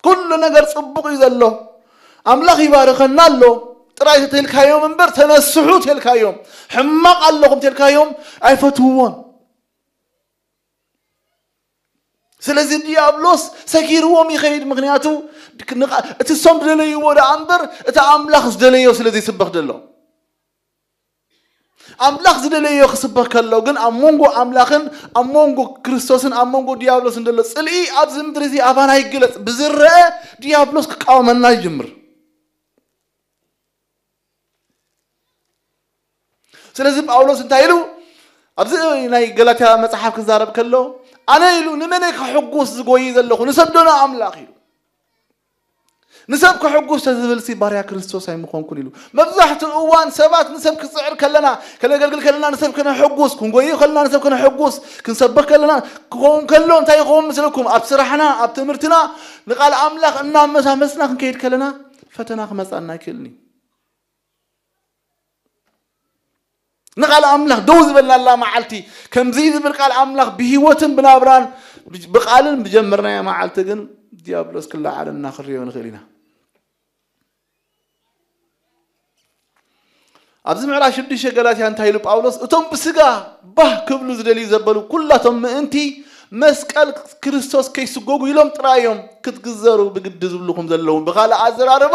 ኩሉ ነገር ጽቡቕ እዩ ዘሎ፣ ኣምላኽ ይባርኸና ኣሎ ጥራይ ተተልካዮም እምበር፣ ተነስሑ ተልካዮም፣ ሕማቕ ኣለኹም ተልካዮም ኣይፈትውዎን። ስለዚ ዲያብሎስ ሰጊርዎም ይኸይድ። ምኽንያቱ ንቓ-፣ እቲ እሶም ዝደለይዎ ደኣ እምበር፣ እቲ ኣምላኽ ዝደለዮ ስለ ዘይስበኽ ዘሎ። ኣምላኽ ዝደለዮ ክስበኽ ከሎ ግን፣ ኣብ መንጎ ኣምላኽን ኣብ መንጎ ክርስቶስን ኣብ መንጎ ዲያብሎስን ዘሎ ጽልኢ ኣብዚ ምድሪ እዚ ኣባና ይግለጽ። ብዝረአ ዲያብሎስ ክቃወመና ይጅምር። ስለዚ ጳውሎስ እንታይ ኢሉ? ኣብዚ ናይ ገላትያ መጽሓፍ ክዛረብ ከሎ፣ ኣነ ኢሉ፣ ንመን ከሕጉስ ዝጎይ ዘለኹ? ንሰብ ዶ ንኣምላኽ ኢሉ። ንሰብ ከሕጉስ ተዝብል ሲ ባርያ ክርስቶስ ኣይምኾንኩን ኢሉ። መብዛሕትኡ እዋን ሰባት ንሰብ ክጽዕር ከለና፣ ከነገልግል ከለና ንሰብ ከነሕጉስ፣ ክንጎይ ከለና ንሰብ ከነሕጉስ፣ ክንሰብኽ ከለና ክኸውን ከሎ እንታይ ይኸውን ምስለኩም? ኣብ ስራሕና፣ ኣብ ትምህርትና ንቃል ኣምላኽ እናመሳመስና ክንከይድ ከለና ፈተና ክመጻና ኣይክእልን እዩ። ንቃል ኣምላኽ ደው ዝበልናላ መዓልቲ፣ ከምዚ ዝብል ቃል ኣምላኽ ብህይወትን ብናብራን ብቃልን ብጀመርናያ መዓልቲ ግን ዲያብሎስ ክለዓለና ክንሪኦ ንኽእል ኢና። ኣብዚ ምዕራፍ ሽዱሽተ ገላትያ እንታይ ኢሉ ጳውሎስ? እቶም ብስጋ ባህ ክብሉ ዝደልዩ ዘበሉ ኩላቶም ምእንቲ መስቀል ክርስቶስ ከይስጎጉ ኢሎም ጥራይ እዮም ክትግዘሩ ብግዲ ዝብልኹም ዘለዉ። ብኻልእ ኣዘራርባ፣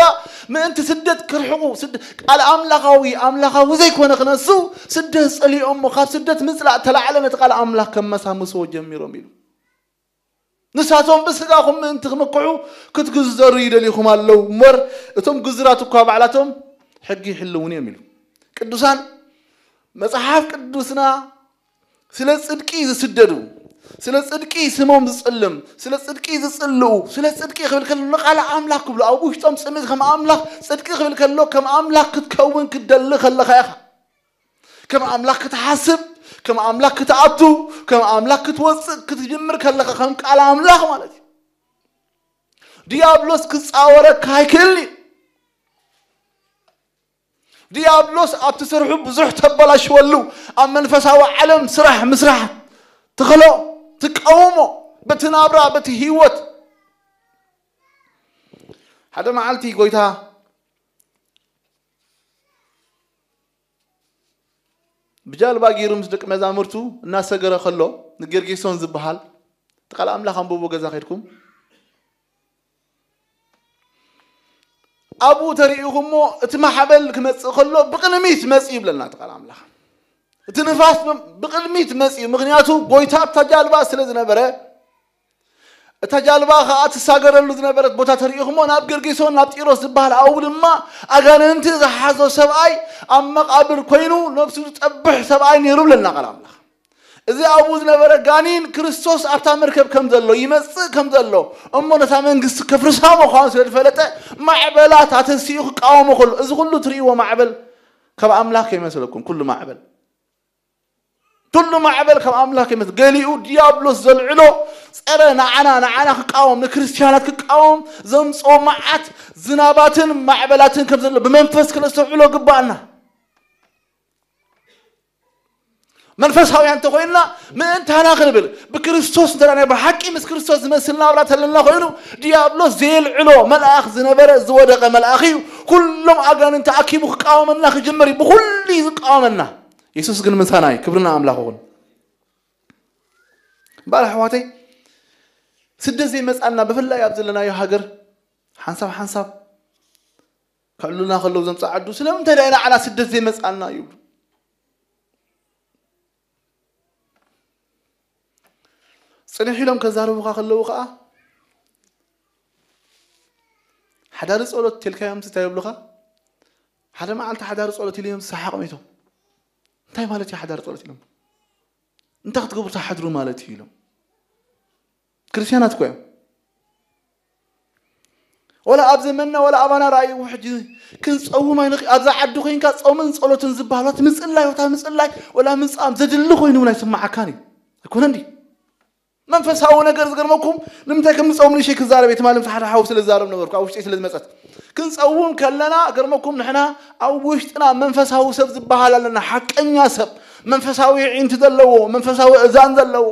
ምእንቲ ስደት ክርሕቑ፣ ስደ-፣ ቃል ኣምላኻዊ፣ ኣምላኻዊ ዘይኮነ ክነሱ ስደት ጸሊኦሞ፣ ካብ ስደት ምጽላእ ተላዕለ ነቲ ቃል ኣምላኽ ከመሳምስዎ ጀሚሮም ኢሉ። ንሳቶም ብስጋኹም ምእንቲ ክምክሑ ክትግዘሩ ይደልዩኹም ኣለዉ እምበር፣ እቶም ግዙራት እኳ ባዕላቶም ሕጊ ይሕልውን እዮም ኢሉ። ቅዱሳን፣ መጽሓፍ ቅዱስና ስለ ጽድቂ ዝስደዱ፣ ስለ ጽድቂ ስሞም ዝጽልም፣ ስለ ጽድቂ ዝጽልኡ፣ ስለ ጽድቂ ክብል ከሎ ንቓል ኣምላኽ ክብሉ፣ ኣብ ውሽጦም ጽምእት ከም ኣምላኽ፣ ጽድቂ ክብል ከሎ ከም ኣምላኽ ክትከውን ክትደሊ ከለኻ ኢኻ። ከም ኣምላኽ ክትሓስብ፣ ከም ኣምላኽ ክትኣቱ፣ ከም ኣምላኽ ክትወጽእ ክትጅምር ከለኻ ከም ቃል ኣምላኽ ማለት እዩ። ዲያብሎስ ክጻወረካ ኣይክእልን እዩ። ዲያብሎስ ኣብቲ ስርሑ ብዙሕ ተበላሽወሉ፣ ኣብ መንፈሳዊ ዓለም ስራሕ ምስራሕ ትኽሎ፣ ትቃወሞ፣ በቲ ናብራ፣ በቲ ህይወት። ሓደ መዓልቲ ጎይታ ብጃልባ ገይሩ ምስ ደቂ መዛሙርቱ እናሰገረ ከሎ፣ ንጌርጌሶን ዝበሃል፣ እቲ ቃል ኣምላኽ ኣንብቦ ገዛ ከድኩም። ኣብኡ ተሪኢኹሞ፣ እቲ ማዕበል ክመጽእ ከሎ ብቕድሚት መጽእ ይብለና እቲ ቃል ኣምላኽ። እቲ ንፋስ ብ-፣ ብቕድሚት መጽእ እዩ። ምኽንያቱ ጎይታ ኣብታ ጃልባ ስለ ዝነበረ፣ እታ ጃልባ ኸኣ ትሳገረሉ ዝነበረት ቦታ ተሪኢኹሞ፣ ናብ ገርጌሶን፣ ናብ ጢሮስ ዝበሃል፣ ኣብኡ ድማ ኣጋንንቲ ዝሓዞ ሰብኣይ ኣብ መቓብር ኮይኑ ነብሱ ዝጠብሕ ሰብኣይ ነይሩ ብለና ቃል ኣምላኽ። እዚ ኣብኡ ዝነበረ ጋኒን ክርስቶስ ኣብታ መርከብ ከም ዘሎ፣ ይመጽእ ከም ዘሎ፣ እሞ ነታ መንግስቲ ከፍርሳ ምዃኑ ስለ ዝፈለጠ፣ ማዕበላት ኣተሲኡ ክቃወሞ ከሎ፣ እዚ ኩሉ ትርእይዎ ማዕበል ካብ ኣምላኽ ከይመስለኩም፣ ኩሉ ማዕበል። ኩሉ ማዕበል ካብ ኣምላኽ ከይመስል፣ ገሊኡ ዲያብሎስ ዘልዕሎ ጸረ ንዓና፣ ንዓና ክቃወም፣ ንክርስትያናት ክቃወም ዘምጽኦ መዓት ዝናባትን ማዕበላትን ከም ዘሎ ብመንፈስ ክነስተውዕሎ ግባኣና። መንፈሳውያን እንተኾይንና ምእንታና ክንብል፣ ብክርስቶስ እንተ ናይ ብሓቂ ምስ ክርስቶስ ዝመስል ናብራ ተለና ኮይኑ፣ ዲያብሎስ ዘየልዕሎ መልኣኽ ዝነበረ ዝወደቐ መልኣኽ እዩ። ኩሎም ኣጋንንቲ ኣኪቡ ክቃወመና ክጅምር እዩ። ብኹሉ እዩ ዝቃወመና። የሱስ ግን ምሳና እዩ። ክብርና ኣምላኽ ይኹን። እምበኣር ኣሕዋተይ፣ ስደት ዘይመጻና፣ ብፍላይ ኣብ ዘለናዮ ሃገር ሓንሳብ ሓንሳብ ከዕሉልና ከለዉ ዘምጽእ ዓዱ፣ ስለምንታይ ደኣ ኢና ዓላ ስደት ዘይመጻና ይብሉ። ጽንሕ ኢሎም ከዛርቡኻ ከለዉ ኸኣ፣ ሓዳሪ ጸሎት ተልካዮም እንታይ ይብሉኻ? ሓደ መዓልቲ ሓዳሪ ጸሎት ኢሎም ዝሰሓቕ መይቶም። እንታይ ማለት እዩ ሓዳሪ ጸሎት ኢሎም? እንታይ ክትገብሩ ትሓድሩ ማለት እዩ ኢሎም። ክርስትያናት እኮ እዮም። ወላ ኣብ ዘመንና ወላ ኣባና ረኣይዎ፣ ሕጂ ክንጸውም ኣይንኽ-፣ ኣብዛ ዓዲ ኮይንካ ጾምን ጸሎትን ዝበሃል፣ ዋት ምጽላይ፣ ዋታ ምጽላይ፣ ወላ ምጻም ዘድሊ ኮይኑ እውን ኣይስምዓካን እዩ። ኣይኮነን ድዩ? መንፈሳዊ ነገር ዝገርመኩም፣ ንምንታይ ከም ንጸውም ንእሽተይ ክዛረብ እየ፣ ትማሊ ምስ ሓደ ሓው ስለ ዝዛረብ ነበርኩ፣ ኣብ ውሽጠይ ስለ ዝመጸት። ክንጸውም ከለና፣ ገርመኩም፣ ንሕና ኣብ ውሽጥና መንፈሳዊ ሰብ ዝበሃል ኣለና፣ ሓቀኛ ሰብ፣ መንፈሳዊ ኣዒንቲ ዘለዎ፣ መንፈሳዊ እዛን ዘለዎ።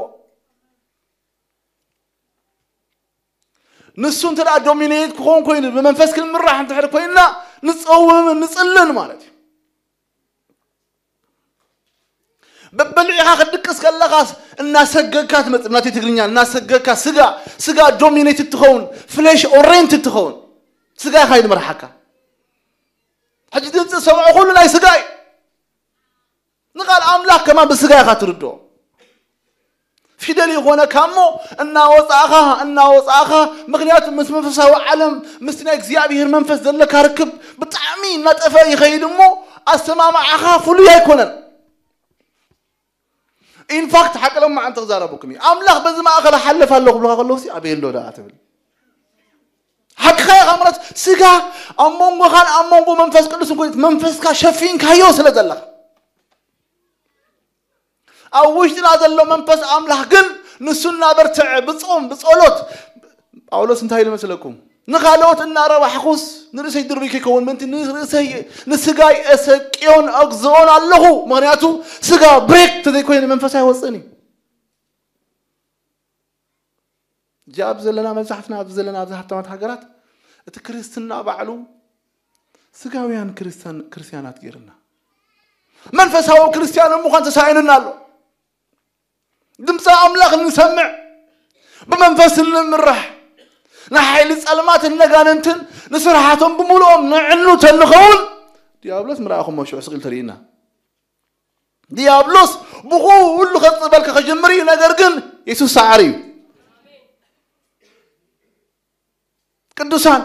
ንሱ እንተ ደኣ ዶሚኔት ክኾን ኮይኑ፣ ብመንፈስ ክንምራሕ እንድሕር ኮይንና፣ ንጸውምን ንጽልን ማለት እዩ። በበልዒኻ ክትድቅስ ከለኻስ እናሰገግካ ትመጽእ፣ ናተይ ትግርኛ፣ እናሰገግካ፣ ስጋ፣ ስጋ ዶሚኔት ትኸውን፣ ፍሌሽ ኦሬንት ትኸውን፣ ስጋ ኢኻ ይድመርሓካ። ሕጂ ድምፂ ዝሰምዖ ኩሉ ናይ ስጋ እዩ። ንቓል ኣምላኽ ከማን ብስጋ ኢኻ ትርድኦ። ፊደል ይኾነካ እሞ እናወፃእኻ፣ እናወፃእኻ፣ ምኽንያቱ ምስ መንፈሳዊ ዓለም፣ ምስቲ ናይ እግዚኣብሔር መንፈስ ዘለካ ርክብ ብጣዕሚ እናጠፈ ይኸይድ እሞ፣ ኣሰማምዓኻ ፍሉይ ኣይኮነን። ኢንፋክት፣ ሓቂ ሎማዓንቲ ክዛረበኩም እዩ። ኣምላኽ በዚ ማእኸል እሓልፍ ኣለኹ ክብሉኻ ከለዉ ሲ፣ ኣበይ ኣሎ ደኣ ትብል? ሓቅኻ ኢኻ ማለት፣ ስጋ ኣብ መንጎኻን ኣብ መንጎ መንፈስ ቅዱስን ኮይነት መንፈስካ ሸፊንካዮ ስለ ዘለኻ። ኣብ ውሽጥና ዘሎ መንፈስ ኣምላኽ ግን ንሱ እናበርትዐ ብጾም ብጸሎት፣ ጳውሎስ እንታይ ኢሉ መስለኩም? ንኻልኦት እናረባሕኩስ ንርእሰይ ድሩይ ከይከውን ምእንቲ ንርእሰይ፣ ንስጋይ እሰቅዮን እግዝኦን ኣለኹ። ምኽንያቱ ስጋ ብሬክ ተዘይኮይኑ መንፈስ ኣይወጽእን እዩ። እዚ ኣብ ዘለና፣ መብዛሕትና ኣብዚ ዘለና ኣብዚ ሃብታማት ሃገራት እቲ ክርስትና ባዕሉ ስጋውያን ክርስቲያን፣ ክርስቲያናት ገይርና። መንፈሳዊ ክርስቲያን ምዃን ተሳኢኑና ኣሎ። ድምፂ ኣምላኽ ንሰምዕ፣ ብመንፈስ ንምራሕ፣ ንሓይሊ ጸልማትን ነጋንንትን ንስርሓቶም ብምሉኦም ነዕኑ ተንኸውን፣ ዲያብሎስ ምርኣኹሞ ሽዑ ስቕ ኢሉ ተርእዩና። ዲያብሎስ ብኹሉ ከጽበልካ ከጅምር እዩ፣ ነገር ግን የሱስ ሰዓሪ እዩ። ቅዱሳን፣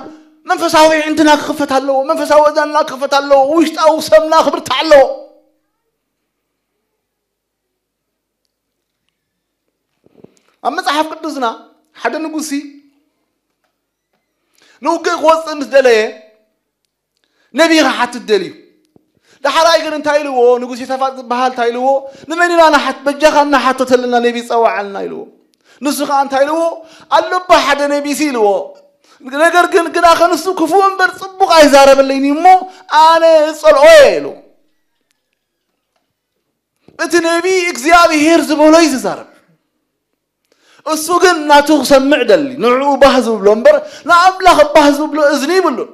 መንፈሳዊ ዕንትና ክኽፈት ኣለዎ። መንፈሳዊ እዛንና ክኽፈት ኣለዎ። ውሽጣዊ ሰብና ክብርታዕ ኣለዎ። ኣብ መጽሓፍ ቅዱስና ሓደ ንጉሲ ንውግእ ክወፅእ ምስ ደለየ ነቢይ ክሓትት ደልዩ። ዳሕራይ ግን እንታይ ኢልዎ? ንጉስ ዮሳፋጥ ዝበሃል እንታይ ኢልዎ? ንመን ኢና ንሓት-፣ በጃኻ እናሓተተልና ነቢይ ጸዋዓልና ኢልዎ። ንሱ ኸዓ እንታይ ኢልዎ? ኣሎ እባ ሓደ ነቢይ ሲ ኢልዎ። ነገር ግን ግና ከንሱ ክፉእ እምበር ጽቡቕ ኣይዛረበለይን እዩ እሞ ኣነ እጸልኦ እየ ኢልዎ። እቲ ነቢይ እግዚኣብሔር ዝበሎ እዩ ዝዛረብ። እሱ ግን ናቱ ክሰምዕ ደሊ፣ ንዕኡ ባህ ዝብሎ እምበር ንኣምላኽ ባህ ዝብሎ እዝኒ ይብሉን።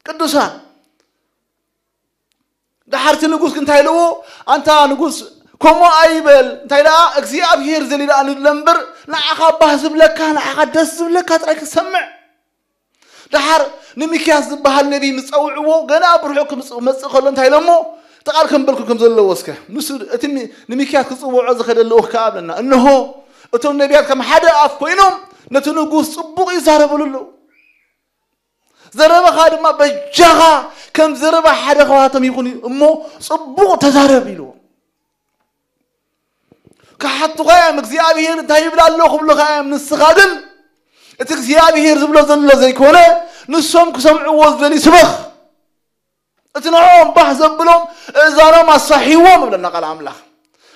ቅዱሳን፣ ደሓርቲ ንጉስ እንታይ ኢልዎ? ኣንታ ንጉስ፣ ከምኡ ኣይበል፣ እንታይ ደኣ እግዚኣብሔር ዘሊ ደኣ ንድለ እምበር ንዓኻ ባህ ዝብለካ፣ ንዓኻ ደስ ዝብለካ ጥራይ ክትሰምዕ። ደሓር ንሚክያስ ዝበሃል ነቢይ ምስ ጸውዕዎ፣ ገና ብርሑቕ ክምጽእ፣ ክመጽእ ከሎ እንታይ ኢሎሞ? እቲ ቃል ከንበልኩም ከም ዘለዎ እስከ። ንሱ እቲ ሚ-፣ ንሚክያስ ክጽውዖ ዝኸደ ልኡኽ ከኣ ኣብለና። እንሆ፣ እቶም ነቢያት ከም ሓደ ኣፍ ኮይኖም ነቲ ንጉስ ጽቡቕ ይዛረብሉ ኣለዉ። ዘረባኻ ድማ በጃኻ ከም ዘረባ ሓደ ካብኣቶም ይኹን እሞ ጽቡቕ ተዛረብ ኢልዎ። ክሓቱኻ እዮም፣ እግዚኣብሄር እንታይ ይብል ኣሎ ክብሉኻ እዮም። ንስኻ ግን እቲ እግዚኣብሄር ዝብሎ ዘሎ ዘይኮነ፣ ንሶም ክሰምዕዎ ዝደልዩ ስበኽ። እቲ ንዕኦም ባህ ዘብሎም እዛኖም ኣሳሒዎም ይብለና ቃል ኣምላኽ።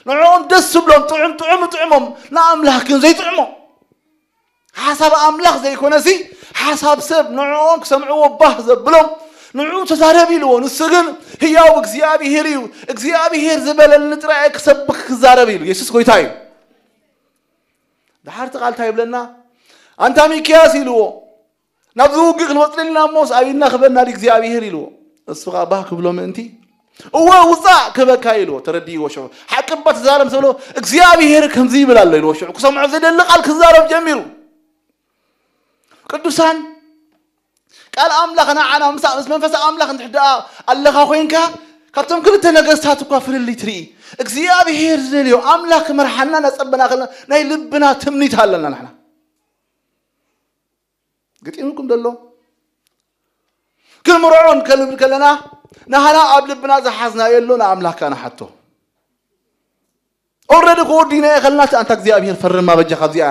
ንዕኦም ደስ ዝብሎም፣ ጥዑም ጥዑም ይጥዕሞም፣ ንኣምላኽ ግን ዘይጥዕሞ። ሓሳብ ኣምላኽ ዘይኮነሲ፣ ሓሳብ ሰብ ንዕኦም ክሰምዕዎ ባህ ዘብሎም፣ ንዕኡ ተዛረብ ኢልዎ። ንሱ ግን ህያው እግዚኣብሄር እዩ። እግዚኣብሄር ዝበለኒ ጥራይ ክሰብክ ክዛረብ ኢሉ። የሱስ ጎይታ እዩ። ደሓር እቲ ቃል እንታይ ይብለና? ኣንታ ሚክያስ ኢልዎ፣ ናብዚ ውግእ ክንወጽእ ደሊና እሞስ ኣብ ኢድና ክበና ድዩ እግዚኣብሄር ኢልዎ። እሱ ኸኣ ባህ ክብሎ ምእንቲ፣ እወ ውጻእ ክበካ ኢልዎ። ተረዲእዎ ሽዑ። ሓቂ እባ ትዛረብ ምስ በሎ፣ እግዚኣብሄር ከምዚ ይብል ኣሎ ኢልዎ። ሽዑ ክሰምዖ ዘደሊ ቃል ክዛረብ ጀሚሩ። ቅዱሳን፣ ቃል ኣምላኽ ንዓና ምስ፣ ምስ መንፈስ ኣምላኽ እንድሕር ደኣ ኣለኻ ኮይንካ፣ ካብቶም ክልተ ነገስታት እኳ ፍልልይ ትርኢ። እግዚኣብሄር ዝደልዮ ኣምላኽ ክመርሓና እናጸበና ከለና ናይ ልብና ትምኒት ኣለና ንሕና። ገጢሙኩም ደሎ? ክንምርዖ ከንብል ከለና፣ ናህና ኣብ ልብና ዝሓዝናዮ ኣሎ ንኣምላኽካ ንሓቶ። ኦልሬዲ ክወዲና እየ ከልና፣ ኣንታ እግዚኣብሄር ፈርማ በጃኻ ኣብዚኣ።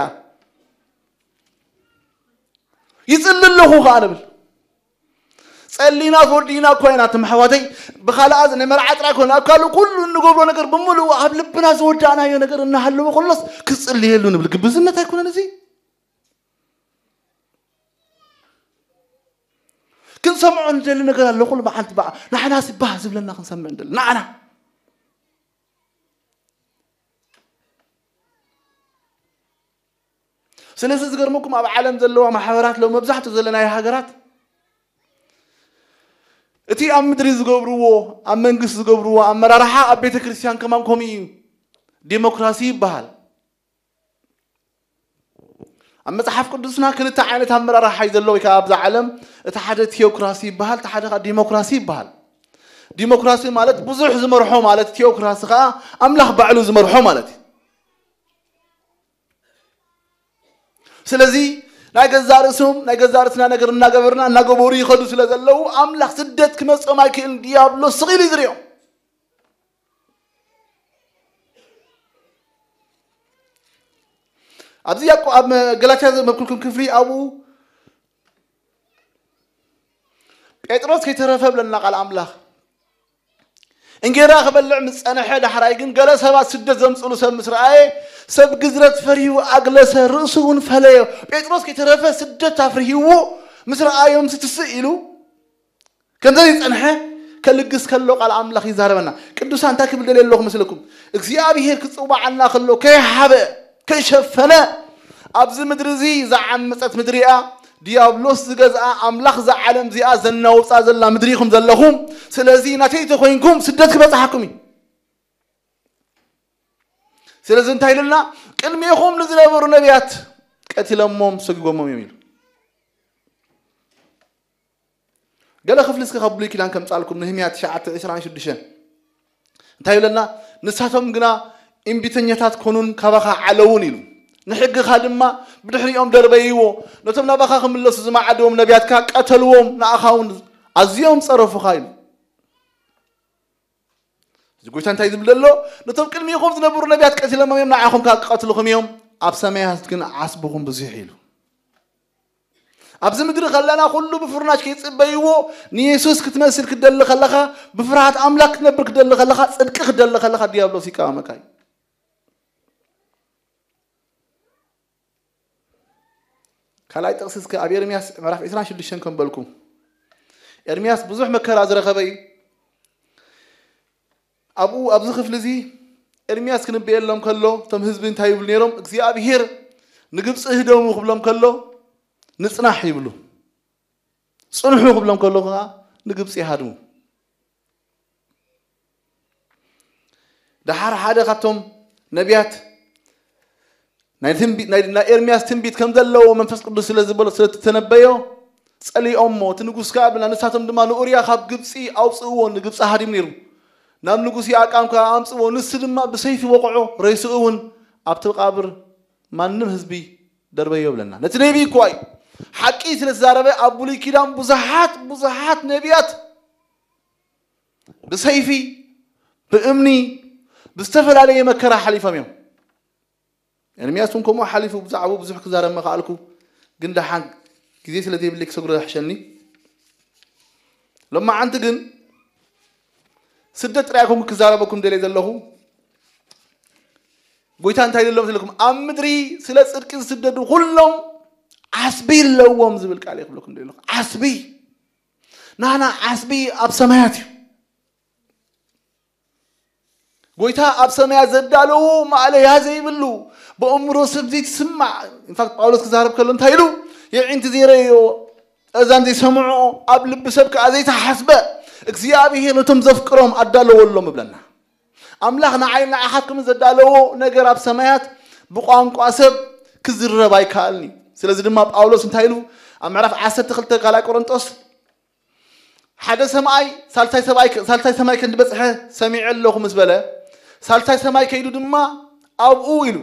ይጽሊ ኣለኹ ከኣ ንብል። ጸሊና ተወዲና እኳ ኢና፣ ትም ኣሕዋተይ፣ ብኻልኣ ዝ-፣ ንመርዓ ጥራይ ኮነ፣ ኣብ ካልእ ኩሉ እንገብሮ ነገር ብምሉኡ ኣብ ልብና ዝወዳእናዮ ነገር እናሃለወ ከሎስ ክጽልየሉ ንብል። ግብዝነት ኣይኮነን እዚ? ክንሰምዖ ንደሊ ነገር ኣሎ፣ ኩሉ መዓልቲ በዓ-፣ ንሕና ሲ ባህ ዝብለና ክንሰምዕ ንደሊ፣ ንዓና። ስለዚ ዝገርመኩም፣ ኣብ ዓለም ዘለዋ ማሕበራት ሎ መብዛሕትኡ ዘለናዮ ሃገራት እቲ ኣብ ምድሪ ዝገብርዎ፣ ኣብ መንግስቲ ዝገብርዎ ኣመራርሓ ኣብ ቤተ ክርስቲያን ከማን ከምኡ እዩ። ዲሞክራሲ ይበሃል። ኣብ መጽሓፍ ቅዱስና ክልተ ዓይነት ኣመራርሓ እዩ ዘሎ፣ ወይ ከኣ ኣብዛ ዓለም እቲ ሓደ ቲዮክራሲ ይበሃል፣ እቲ ሓደ ከኣ ዲሞክራሲ ይበሃል። ዲሞክራሲ ማለት ብዙሕ ዝመርሖ ማለት፣ ቲዮክራሲ ከኣ ኣምላኽ ባዕሉ ዝመርሖ ማለት እዩ። ስለዚ ናይ ገዛእ ርእሶም፣ ናይ ገዛእ ርእስና ነገር እናገበርና፣ እናገበሩ ይኸዱ ስለ ዘለዉ፣ ኣምላኽ ስደት ክመጾም ኣይክእልን፣ ዲያብሎስ ስቕ ኢሉ እዩ ዝርእዮም። ኣብዚ ያዕቆ-፣ ኣብ ገላትያ ዘንበብኩልኩም ክፍሊ ኣብኡ ጴጥሮስ ከይተረፈ ብለና ቃል ኣምላኽ። እንጌራ ክበልዕ ምስ ጸንሐ ዳሕራይ ግን ገለ ሰባት ስደት ዘምጽሉ ሰብ ምስ ረኣየ፣ ሰብ ግዝረት ፈሪሁ ኣግለሰ፣ ርእሱ እውን ፈለዮ። ጴጥሮስ ከይተረፈ ስደት ኣፍርሂዎ ምስ ረኣዮም ስትስእ ኢሉ ከምዚ ዝጸንሐ ከልግስ ከሎ ቃል ኣምላኽ ይዛረበና። ቅዱሳን እንታይ ክብል ደልየ ኣለኹ መስለኩም? እግዚኣብሄር ክጽዋዓና ከሎ ከይሓበ፣ ከይሸፈነ፣ ኣብዚ ምድሪ እዚ ዝዓመጸት ምድሪ እያ፣ ዲያብሎስ ዝገዝኣ፣ ኣምላኽ እዛ ዓለም እዚኣ ዘናውጻ ዘላ ምድሪ ኢኹም ዘለኹም። ስለዚ ናተይ ተኾይንኩም ስደት ክበጽሓኩም እዩ። ስለዚ እንታይ ኢሉና? ቅድሜኹም ንዝነበሩ ነቢያት ቀቲሎሞም ሰጒጎሞም እዮም ኢሉ። ገለ ክፍሊ እስከ ካብ ብሉይ ኪዳን ከምጻልኩም፣ ነህምያ ትሽዓተ ዕስራን ሽዱሽተን እንታይ ይብለና? ንሳቶም ግና እምቢተኛታት ኮኑን ካባኻ ዓለዉን ኢሉ። ንሕግኻ ድማ ብድሕሪኦም ደርበይዎ። ነቶም ናባኻ ክምለሱ ዝመዓድዎም ነቢያትካ ቀተልዎም፣ ንኣኻ እውን ኣዝዮም ጸረፉኻ ኢሉ። እዚ ጎይታ እንታይ ዝብል ዘሎ? ነቶም ቅድሚኹም ዝነበሩ ነቢያት ቀቲሎሞም እዮም፣ ንዓኹም ከኣ ክቐትልኹም እዮም፣ ኣብ ሰማያት ግን ዓስብኹም ብዙሕ ኢሉ። ኣብዚ ምድሪ ከለና ኩሉ ብፍርናሽ ከይጽበይዎ፣ ንየሱስ ክትመስል ክትደሊ ከለኻ፣ ብፍርሃት ኣምላኽ ክትነብር ክትደሊ ከለኻ፣ ጽድቂ ክትደሊ ከለኻ፣ ዲያብሎስ ይቃወመካ እዩ። ካልኣይ ጥቕሲ እስከ ኣብ ኤርምያስ ምዕራፍ ዕስራን ሽዱሽተን ከም በልኩ፣ ኤርምያስ ብዙሕ መከራ ዝረኸበ እዩ። ኣብኡ ኣብዚ ክፍሊ እዚ ኤርምያስ ክንበየሎም ከሎ፣ እቶም ህዝቢ እንታይ ይብሉ ነይሮም? እግዚኣብሄር ንግብፂ ህደሙ ክብሎም ከሎ፣ ንፅናሕ ይብሉ። ጽንሑ ክብሎም ከሎ ከዓ ንግብፂ ይሃድሙ። ደሓር ሓደ ካብቶም ነቢያት ናይ ትንቢ-፣ ናይ፣ ናይ ኤርምያስ ትንቢት ከም ዘለዎ መንፈስ ቅዱስ ስለ ዝበሎ፣ ስለ እተነበዮ፣ ጸሊኦሞ። እቲ ንጉስ ከኣ ብላ፣ ንሳቶም ድማ ንኡርያ ካብ ግብጺ ኣውጽእዎ፣ ንግብጺ ሃዲሙ ነይሩ። ናብ ንጉስ የኣቃም ከኣ ኣምጽእዎ፣ ንሱ ድማ ብሰይፊ ወቕዖ፣ ሬስኡ እውን ኣብቲ መቓብር ማንም ህዝቢ ደርበዮ ብለና። ነቲ ነቢ እኮ እዩ። ሓቂ ስለ ተዛረበ፣ ኣብ ብሉይ ኪዳን ብዙሓት፣ ብዙሓት ነቢያት ብሰይፊ፣ ብእምኒ፣ ብዝተፈላለየ መከራ ሓሊፎም እዮም። ኤርምያስ እውን ከምኡ ሓሊፉ፣ ብዛዕባኡ ብዙሕ ክዛረብ ምኸኣልኩ፣ ግን ደሓን ግዜ ስለ ዘይብለይ ክሰግሮ ይሕሸኒ። ሎማዓንቲ ግን ስደት ጥራይ ኣይኮንኩ ክዛረበኩም ደልየ ዘለኹ። ጎይታ እንታይ ኢሉ ኣሎ መሰለኩም? ኣብ ምድሪ ስለ ጽድቂ ዝስደዱ ኩሎም ዓስቢ ኣለዎም ዝብል ቃል እየ ክብለኩም ደልየ ኣለኹ። ዓስቢ። ናና ዓስቢ ኣብ ሰማያት እዩ። ጎይታ ኣብ ሰማያት ዘዳለዎ ማእለያ ዘይብሉ፣ ብእምሮ ሰብ ዘይትስማዕ። ኢንፋክት ጳውሎስ ክዛረብ ከሎ እንታይ ኢሉ? የዒንቲ ዘይረዮ፣ እዛን ዘይሰምዖ፣ ኣብ ልቢ ሰብ ከኣ ዘይተሓስበ፣ እግዚኣብሄር ነቶም ዘፍቅሮም ኣዳለወሎም እብለና። ኣምላኽ ንዓይ ንዓኻትኩም ዘዳለዎ ነገር ኣብ ሰማያት ብቋንቋ ሰብ ክዝረብ ኣይከኣልን እዩ። ስለዚ ድማ ጳውሎስ እንታይ ኢሉ? ኣብ ምዕራፍ ዓሰርተ ክልተ ካልኣይ ቆሮንጦስ፣ ሓደ ሰማይ፣ ሳልሳይ ሰማይ፣ ሳልሳይ ሰማይ ክንዲ በጽሐ ሰሚዐ ኣለኹ ምስ በለ፣ ሳልሳይ ሰማይ ከይዱ ድማ ኣብኡ ኢሉ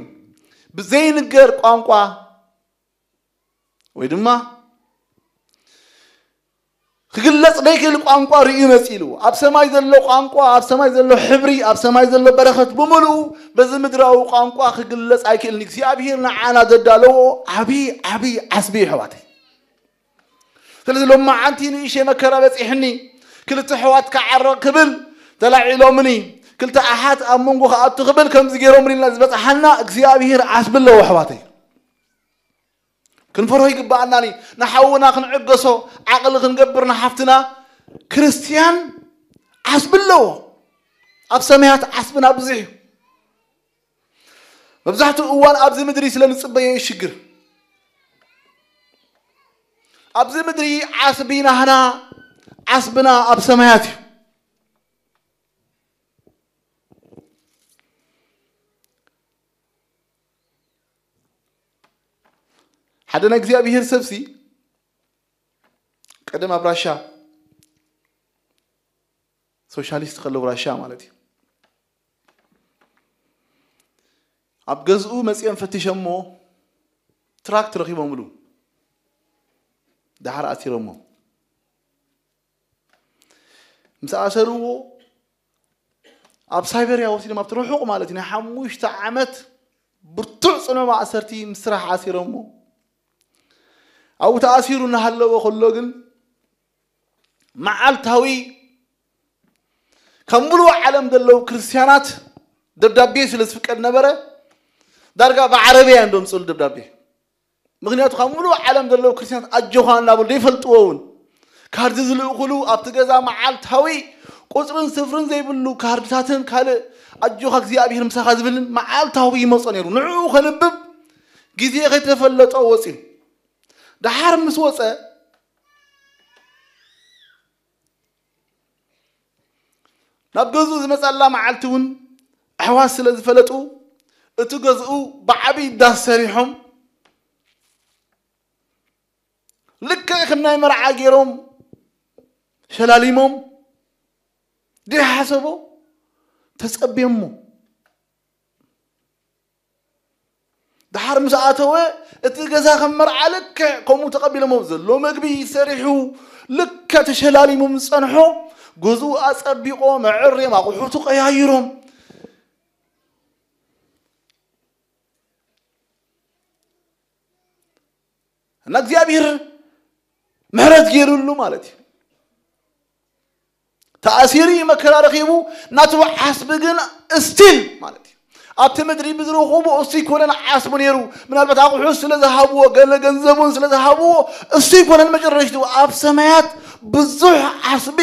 ብዘይንገር ቋንቋ ወይ ድማ ክግለጽ ዘይክእል ቋንቋ ርእዩ መጺኡ ኢሉ። ኣብ ሰማይ ዘሎ ቋንቋ፣ ኣብ ሰማይ ዘሎ ሕብሪ፣ ኣብ ሰማይ ዘሎ በረኸት ብምሉኡ በዚ ምድራዊ ቋንቋ ክግለጽ ኣይክእልን። እግዚኣብሄር ንዓና ዘዳለዎ ዓቢ፣ ዓቢ ዓስቢ እዩ፣ ኣሕዋተይ። ስለዚ ሎማዓንቲ ንእሽተይ መከራ በጺሕኒ፣ ክልተ ኣሕዋት ክዓረቕ ክብል ተላዒሎምኒ፣ ክልተ ኣሓት ኣብ መንጎ ክኣቱ ክብል ከምዚ ገይሮምኒ ኢልና ዝበጽሓና እግዚኣብሄር ዓስቢ ኣለዎ ኣሕዋተይ። ክንፈርሆ ይግብኣናኒ። ንሓውና ክንዕገሶ ዓቕሊ ክንገብር ንሓፍትና ክርስትያን ዓስቢ ኣለዎ። ኣብ ሰማያት ዓስብና ብዙሕ እዩ። መብዛሕትኡ እዋን ኣብዚ ምድሪ ስለ ንጽበዮ እዩ ሽግር። ኣብዚ ምድሪ ዓስቢ ናህና፣ ዓስብና ኣብ ሰማያት እዩ። ሓደ ናይ እግዚኣብሄር ሰብሲ ቀደም ኣብ ራሻ ሶሻሊስት ከለዉ፣ ራሻ ማለት እዩ፣ ኣብ ገዝኡ መጺኦም ፈቲሸሞ ትራክት ረኺቦምሉ። ደሓር ኣሲሮሞ። ምስ ኣሰርዎ ኣብ ሳይበርያ ወሲዶም፣ ኣብቲ ርሑቕ ማለት እዩ፣ ናይ ሓሙሽተ ዓመት ብርቱዕ ጽኑዕ ማእሰርቲ ምስ ስራሕ ኣሲሮሞ። ኣብኡ ተኣሲሩ እናሃለወ ከሎ ግን መዓልታዊ ካብ ሙሉእ ዓለም ዘለዉ ክርስትያናት ደብዳቤ ስለ ዝፍቀድ ነበረ፣ ዳርጋ ብዓረብያ እዮም ዘምጽኡሉ ደብዳቤ። ምኽንያቱ ካብ ሙሉእ ዓለም ዘለዉ ክርስትያናት ኣጆኻ እናበሉ ዘይፈልጥዎ እውን ካርድ ዝልእኹሉ፣ ኣብቲ ገዛ መዓልታዊ ቁጽርን ስፍርን ዘይብሉ ካርድታትን ካልእ ኣጆኻ እግዚኣብሄር ምሳኻ ዝብልን መዓልታዊ ይመጾ ነይሩ። ንዕኡ ከንብብ ግዜ ከይተፈለጦ ወጺኡ። ደሓር ምስ ወጸ፣ ናብ ገዝኡ ዝመጸላ መዓልቲ እውን ኣሕዋት ስለ ዝፈለጡ፣ እቲ ገዝኡ ብዓብዪ ዳስ ሰሪሖም፣ ልክዕ ከም ናይ መርዓ ገይሮም ሸላሊሞም፣ ዘይሓሰቦ ተጸብዮሞ። ድሓር ምስ ኣተወ፣ እቲ ገዛ ከም መርዓ ልክዕ ከምኡ ተቐቢሎሞ። ዘሎ መግቢ ሰሪሑ፣ ልክዕ ተሸላሊሙ ምስ ጸንሖ፣ ገዝኡ ኣጸቢቖ፣ መዐርዮም፣ ኣቑሑቱ ቀያይሮም። እና እግዚኣብሔር ምሕረት ገይሩሉ ማለት እዩ። ተኣሲሩ እዩ፣ መከራ ረኺቡ፣ ናቱ ዓስቢ ግን እስቲል ማለት እዩ። ኣብቲ ምድሪ ብዝረኸቦ እሱ ይኮነን ዓስቡ ነይሩ። ምናልባት ኣቑሑ ስለ ዝሃብዎ፣ ገለ ገንዘቡን ስለ ዝሃብዎ እሱ ይኮነን መጨረሽቱ። ኣብ ሰማያት ብዙሕ ዓስቢ፣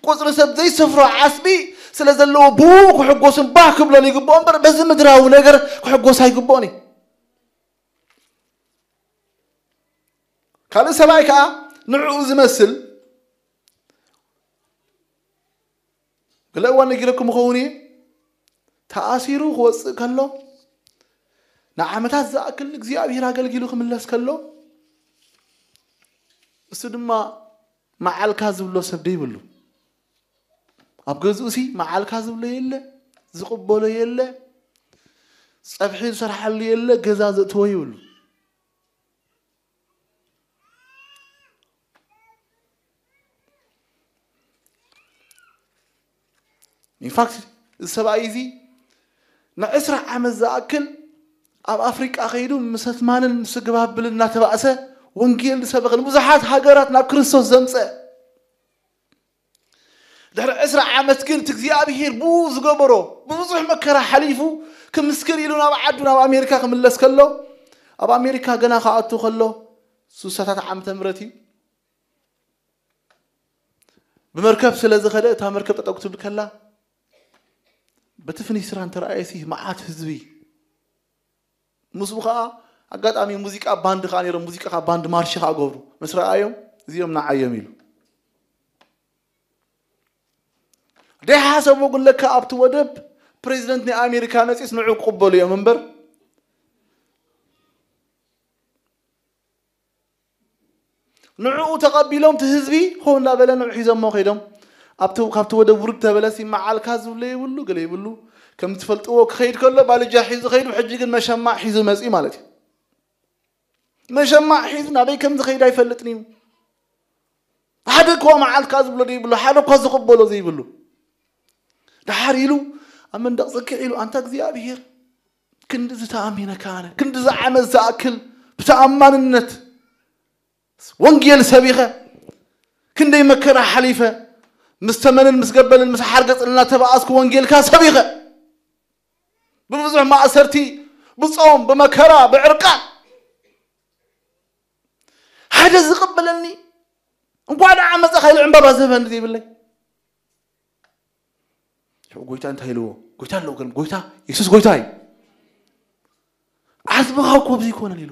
ቁጽሪ ሰብ ዘይሰፍሮ ዓስቢ ስለ ዘለዎ ብኡ ክሕጎስን ባህ ክብሎን ይግብኦ እምበር በዚ ምድራዊ ነገር ክሕጎስ ኣይግብኦን እዩ። ካልእ ሰብኣይ ከኣ ንዕኡ ዝመስል፣ ገለ እዋን ነጊረኩም እኸውን እየ። ተኣሲሩ ክወጽእ ከሎ፣ ንዓመታት ዝኣክል ንእግዚኣብሔር ኣገልጊሉ ክምለስ ከሎ፣ እሱ ድማ መዓልካ ዝብሎ ሰብ ደይብሉ። ኣብ ገዝኡሲ መዓልካ ዝብሎ የለ፣ ዝቕበሎ የለ፣ ጸብሒ ዝሰርሓሉ የለ፣ ገዛ ዘእትዎ ይብሉ። ኢንፋክት፣ እዚ ሰብኣይ እዚ ንዕስራ ዓመት ዝኣክል ኣብ ኣፍሪቃ ከይዱ ምስ ኣትማንን ምስ ግባብልን እናተባእሰ ወንጌል ዝሰበኸ፣ ንብዙሓት ሃገራት ናብ ክርስቶስ ዘምጸ። ድሕሪ ዕስራ ዓመት ግን እቲ እግዚኣብሔር ብኡ ዝገበሮ ብብዙሕ መከራ ሓሊፉ ክምስክር ኢሉ ናብ ዓዱ ናብ ኣሜሪካ ክምለስ ከሎ፣ ኣብ ኣሜሪካ ገና ክኣቱ ከሎ፣ ስሳታት ዓመተ ምህረት እዩ። ብመርከብ ስለ ዝኸደ እታ መርከብ ጠጠው ክትብል ከላ፣ በቲ ፍኒስትራ እንተረኣየሲ መዓት ህዝቢ። ምስኡ ከዓ ኣጋጣሚ ሙዚቃ ባንድ ከዓ ነይሮም፣ ሙዚቃ ከዓ ባንድ ማርሽ ከዓ ገብሩ። ምስ ረኣዮም፣ እዚኦም ንዓዮም ኢሉ። ደይሓሰቦ ግን ለካ ኣብቲ ወደብ ፕሬዚደንት ናይ ኣሜሪካ መፂስ ንዑ ክቕበሉ እዮም እምበር፣ ንዕኡ ተቐቢሎም እቲ ህዝቢ ሆ እንዳበለ ንዑ ሒዞሞ ከይዶም። ኣብቲ፣ ካብቲ ወደብ ውርድ ተበለሲ መዓልካ ዝብሎ ይብሉ፣ ገለ ይብሉ። ከም ትፈልጥዎ ክኸይድ ከሎ ባልጃ ሒዙ ከይዱ፣ ሕጂ ግን መሸማዕ ሒዙ መጺ ማለት እዩ። መሸማዕ ሒዙ ናበይ ከም ዝኸይድ ኣይፈልጥን እዩ። ሓደ እኳ መዓልካ ዝብሎ ዘይብሉ፣ ሓደ እኳ ዝቕበሎ ዘይብሉ። ደሓር ኢሉ ኣብ መንደቕ ጽግዕ ኢሉ፣ ኣንታ እግዚኣብሔር፣ ክንዲ ዝተኣሚነካ ኣነ፣ ክንዲ ዝዓመት ዝኣክል ብተኣማንነት ወንጌል ሰቢኸ፣ ክንደይ መከራ ሓሊፈ፣ ምስ ተመንን ምስ ገበልን ምስ ሓርገጽን እናተባኣስኩ ወንጌልካ ሰቢኸ፣ ብብዙሕ ማእሰርቲ፣ ብጾም፣ ብመከራ፣ ብዕርቃን፣ ሓደ ዝቕበለኒ፣ እንኳዕ ደኣ መጻኻ ኢሉ ዕምባባ ዝህበኒ ዘይብለይ። ሽዑ ጎይታ እንታይ ኢልዎ? ጎይታ ኣለዎ፣ ግን ጎይታ፣ የሱስ ጎይታ እዩ። ዓስብኻ እኮ ኣብዚ ኣይኮነን ኢሉ።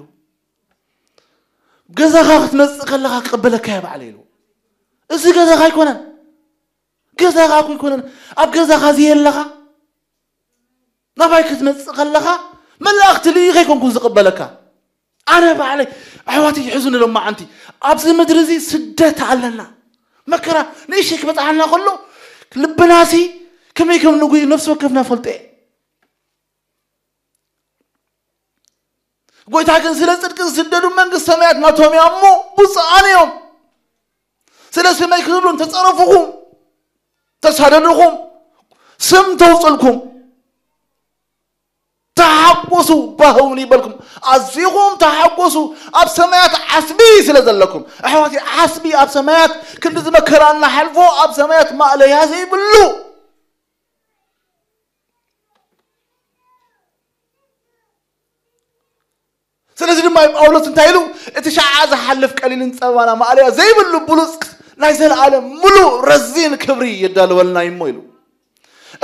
ገዛኻ ክትመጽእ ከለኻ ክቕበለካ እየ ባዕለይ ኢልዎ። እዚ ገዛኻ ኣይኮነን። ገዛኻ እኮ ኣይኮነን። ኣብ ገዛኻ ዘየለኻ ናባይ ክትመጽእ ከለኻ መላእኽቲ ልኢኸ ኣይኮንኩን ዝቕበለካ። ኣነ ባዕለይ፣ ኣሕዋተይ፣ ሕዙኒ ሎማዓንቲ። ኣብዚ ምድሪ እዚ ስደት ኣለና። መከራ ንእሽተይ ክበጽሓና ከሎ ልብናሲ ከመይ ከም ንጉይ ነፍሲ ወከፍና ፈልጦ እየ። ጎይታ ግን ስለ ጽድቂ ዝስደዱ መንግስቲ ሰማያት ናቶም እያ እሞ ብፁዓን እዮም። ስለ ስመይ ክትብሉ እንተጸረፉኹም፣ ተሳደዱኹም፣ ስም ተውጽልኩም፣ ተሓጎሱ፣ ባህውን ይበልኩም። ኣዚኹም ተሓጎሱ፣ ኣብ ሰማያት ዓስቢ ስለ ዘለኩም። ኣሕዋተይ፣ ዓስቢ ኣብ ሰማያት ክንዲ ዝመከራ እናሓልፎ ኣብ ሰማያት ማእለያ ዘይብሉ። ስለዚ ድማ ጳውሎስ እንታይ ኢሉ? እቲ ሸዓ ዝሓልፍ ቀሊልን ጸባና ማእለያ ዘይብሉ ብሉጽ ናይ ዘለኣለም ምሉእ ረዚን ክብሪ የዳልወልና እዩ እሞ ኢሉ።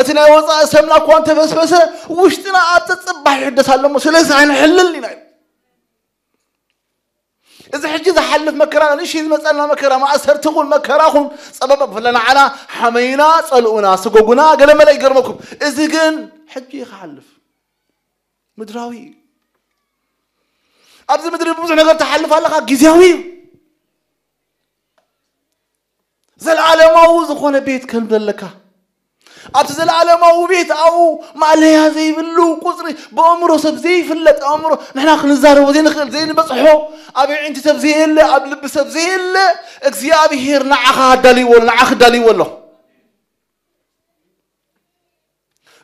እቲ ናይ ወጻኢ ሰብና እኳ እንተበስበሰ፣ ውሽጥና ኣብ ጸጸባሕ ይሕደስ ኣሎ እሞ፣ ስለዚ ኣይንሕልል ኢና ኢሉ። እዚ ሕጂ ዝሓልፍ መከራ፣ ንእሽተይ ዝመጸና መከራ፣ ማእሰርቲ ኹን መከራ ኹን፣ ጸበባ ብፍለ ንዓና ሓመይና፣ ጸልኡና፣ ስጎጉና፣ ገለ መለ ይገርመኩም። እዚ ግን ሕጂ እዩ ክሓልፍ። ምድራዊ እዩ። ኣብዚ ምድሪ ብዙሕ ነገር ትሓልፍ ኣለኻ፣ ግዝያዊ እዩ። ዘለዓለማዊ ዝኾነ ቤት ከም ዘለካ፣ ኣብቲ ዘለኣለማዊ ቤት ኣብኡ ማእለያ ዘይብሉ ቁጽሪ፣ ብኣእምሮ ሰብ ዘይፍለጥ ኣእምሮ፣ ንሕና ክንዛረቦ ዘይንኽእል፣ ዘይንበጽሖ፣ ኣብ ኣዒንቲ ሰብ ዘየለ፣ ኣብ ልቢ ሰብ ዘየለ፣ እግዚኣብሄር ንዓኻ ኣዳልይዎ ኣሎ፣ ንዓኺ ኣዳልይዎ ኣሎ።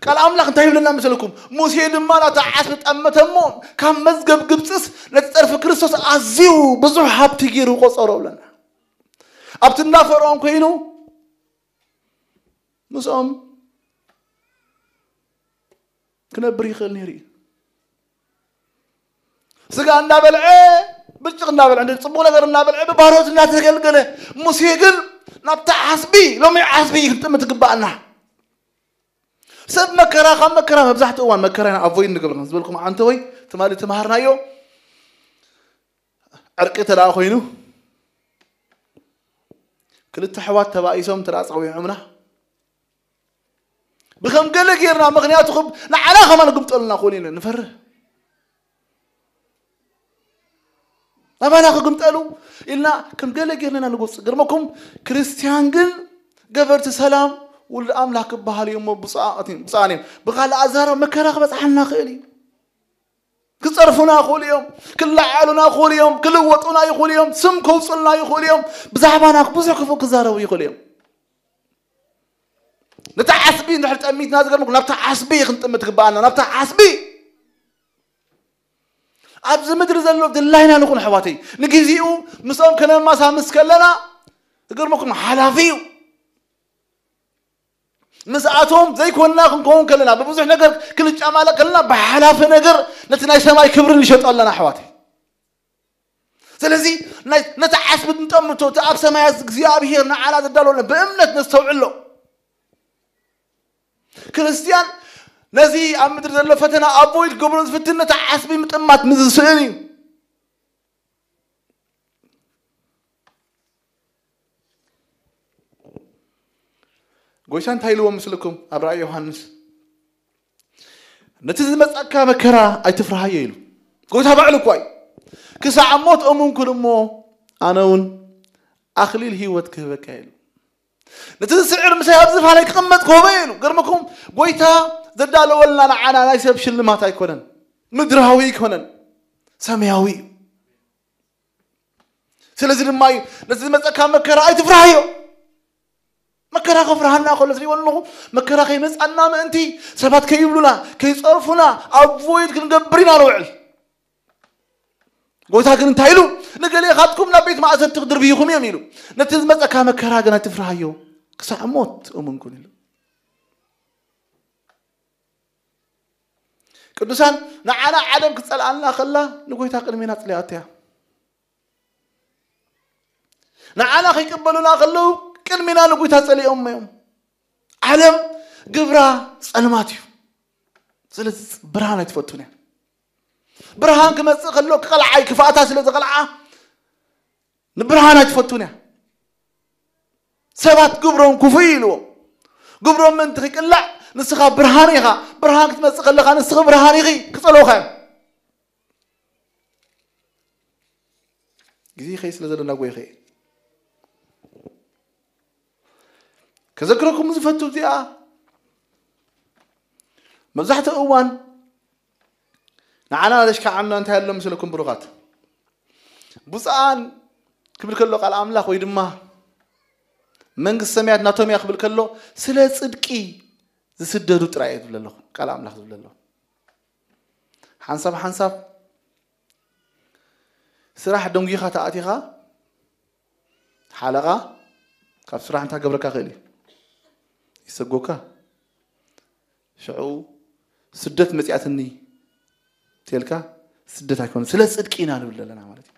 ቃል ኣምላኽ እንታይ ይብለና መሰልኩም? ሙሴ ድማ ናብታ ዓስቢ ጠመተ እሞ፣ ካብ መዝገብ ግብጽስ ነቲ ጸርፊ ክርስቶስ ኣዝዩ ብዙሕ ሃብቲ ገይሩ ቆጸሮ ብለና። ኣብቲ እንዳ ፈርዖን ኮይኑ ምስኦም ክነብር ይኽእል ነይሩ እዩ። ስጋ እንዳበልዐ፣ ብርጭቕ እንዳበልዐ፣ እንደ ጽቡቕ ነገር እንዳበልዐ፣ ብባሮት እናተገልገለ። ሙሴ ግን ናብታ ዓስቢ፣ ሎሚ ዓስቢ ክንጥምት ትግባኣና። ሰብ መከራ፣ ካብ መከራ፣ መብዛሕትኡ እዋን መከራ ኢና ኣቮይድ ንገብር ዝበልኩም ኣንተ ወይ ትማሊ ተማሃርናዮ። ዕርቂ ተደኣ ኮይኑ፣ ክልተ ኣሕዋት ተባኢሶም ተደኣ ጸዊዖምና፣ ብከም ገለ ጌርና፣ ምኽንያቱ ክብ-፣ ንዓና ከማን ክግምጠሉና ክኾኑ ኢና ንፈርህ። ናባና ክግምጠሉ ኢልና ከም ገለ ጌርና ኢና ንጎጽ። ግርመኩም፣ ክርስትያን ግን ገበርቲ ሰላም ውሉድ ኣምላኽ ክበሃሉ እዮም እሞ ብፁዓት እዮም፣ ብፁዓን እዮም። ብኻልእ ኣዛረባ መከራ ክበጽሓና ይኽእል እዩ። ክጸርፉና ይኽእሉ እዮም፣ ክለዓሉና ይኽእሉ እዮም፣ ክልወጡና ይኽእሉ እዮም፣ ስም ከውጽልና ይኽእሉ እዮም፣ ብዛዕባና ብዙሕ ክፉእ ክዛረቡ ይኽእሉ እዮም። ነታ ዓስቢ እንድሕር ጠሚትና፣ ዝገርመኩም፣ ናብታ ዓስቢ ክንጥምት ትግባኣና፣ ናብታ ዓስቢ። ኣብዚ ምድሪ ዘሎ ድላይና ንኹን ኣሕዋተይ፣ ንግዜኡ ምስኦም ከነማሳምስ ከለና፣ ዝገርመኩም፣ ሓላፊ እዩ። ምስኣቶም ዘይኮንና ክንከውን ከለና፣ ብብዙሕ ነገር ክንጫማለቕ ከለና፣ ብሓላፊ ነገር ነቲ ናይ ሰማይ ክብሪ ንሸጦ ኣለና ኣሕዋተይ። ስለዚ ናይ-፣ ነቲ ዓስቢ ንጠምቶ፣ እቲ ኣብ ሰማያት እግዚኣብሄር ንዓና ዘዳለወልና ብእምነት ነስተውዕሎ። ክርስትያን ነዚ ኣብ ምድሪ ዘሎ ፈተና ኣቮይድ ክገብሮ ዝፍትን ነቲ ዓስቢ ምጥማት ምስ ዝስእን እዩ። ጎይታ እንታይ ኢልዎ ምስልኩም ኣብ ራእይ ዮሃንስ? "ነቲ ዝመጸካ መከራ ኣይትፍርሃዮ" ኢሉ። ጎይታ ባዕሉ እኳ እዩ። "ክሳዕ ሞት እሙን ኩን እሞ ኣነ እውን ኣኽሊል ህይወት ክህበካ" ኢሉ። "ነቲ ዝስዕር ምሳይ ኣብ ዝፋነይ ክቕመጥ ክህቦ" ኢሉ። ገርመኩም፣ ጎይታ ዘዳለወልና ንዓና ናይ ሰብ ሽልማት ኣይኮነን፣ ምድራዊ ኣይኮነን፣ ሰማያዊ እዩ። ስለዚ ድማ እዩ፣ "ነቲ ዝመጸካ መከራ ኣይትፍርሃዮ።" መከራ ከፍርሃና ከሎ ትሪእዎ ኣለኹ፣ መከራ ከይመጻና ምእንቲ፣ ሰባት ከይብሉና፣ ከይጸርፉና፣ ኣቮይድ ክንገብር ኢና ንውዕል። ጎይታ ግን እንታይ ኢሉ? "ንገሌኻትኩም ናብ ቤት ማእሰርቲ ክድርብይኹም እዮም" ኢሉ። "ነቲ ዝመጸካ መከራ ግን ኣይትፍርሃዮ፣ ክሳዕ ሞት እሙን ኩን" ኢሉ። ቅዱሳን፣ ንዓና ዓለም ክጸልኣና ከላ፣ ንጎይታ ቅድሜና ጽልያቶ እያ። ንዓና ከይቅበሉና ከለዉ፣ ቅድሜና ንጎይታ ጸሊኦም እዮም። ዓለም ግብራ ጸልማት እዩ። ስለዚ ብርሃን ኣይትፈቱን እያ። ብርሃን ክመጽእ ከሎ ክቐልዓ እዩ፣ ክፍኣታ ስለ ዝቐልዓ ንብርሃን ኣይትፈቱን እያ። ሰባት ግብሮም ክፉእ እዩ ኢልዎም። ግብሮም ምእንቲ ክቅላዕ፣ ንስኻ ብርሃን ኢኻ። ብርሃን ክትመጽእ ከለኻ፣ ንስኺ ብርሃን ኢኺ፣ ክጸልኡኻ እዮም። ግዜ ይኸይድ ስለ ዘሎ ናጎ ይኸይድ። ከዘክረኩም ዝፈቱ እዚኣ፣ መብዛሕትኡ እዋን ንዓና ለሽካዓና እንታይ ኣሎ ምስለኩም ብሩኻት? ብፁዓን ክብል ከሎ ቃል ኣምላኽ ወይ ድማ መንግስቲ ሰማያት ናቶም እያ ክብል ከሎ፣ ስለ ጽድቂ ዝስደዱ ጥራይ እየ ዝብል ኣለኹ፣ ቃል ኣምላኽ ዝብል ኣሎ። ሓንሳብ ሓንሳብ ስራሕ ደንጒኻ ተኣቲኻ፣ ሓለቓ ካብ ስራሕ እንታይ ገብረካ ክእል እዩ? ይሰጎካ። ሽዑ ስደት መጺኣትኒ ተልካ፣ ስደት ኣይኮነን፣ ስለ ጽድቂ ኢና ንብል ዘለና ማለት እዩ።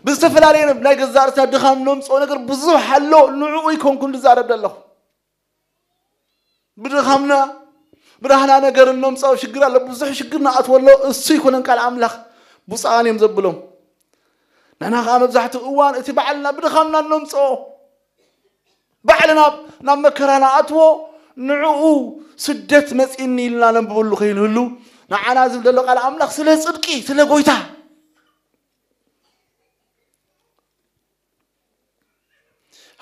ብዝተፈላለየ ናይ ገዛእ ርእስና ድኻም ነምጽኦ ነገር ብዙሕ ኣሎ፣ ንዕኡ ኣይኮንኩን ዝዛረብ ዘለኹ። ብድኻምና፣ ብዳህና ነገር እነምጽኦ ሽግር ኣሎ፣ ብዙሕ ሽግር ንኣትዎ ኣሎ፣ እሱ ኣይኮነን ቃል ኣምላኽ ብፁዓን እዮም ዘብሎም። ንሕና ኸዓ መብዛሕትኡ እዋን እቲ ባዕልና ብድኻምና እነምጽኦ፣ ባዕልና ናብ መከራ ንኣትዎ፣ ንዕኡ ስደት መጺእኒ ኢልና ነንብበሉ ከይንህሉ፣ ንዓና ዝብል ዘሎ ቃል ኣምላኽ ስለ ጽድቂ፣ ስለ ጎይታ።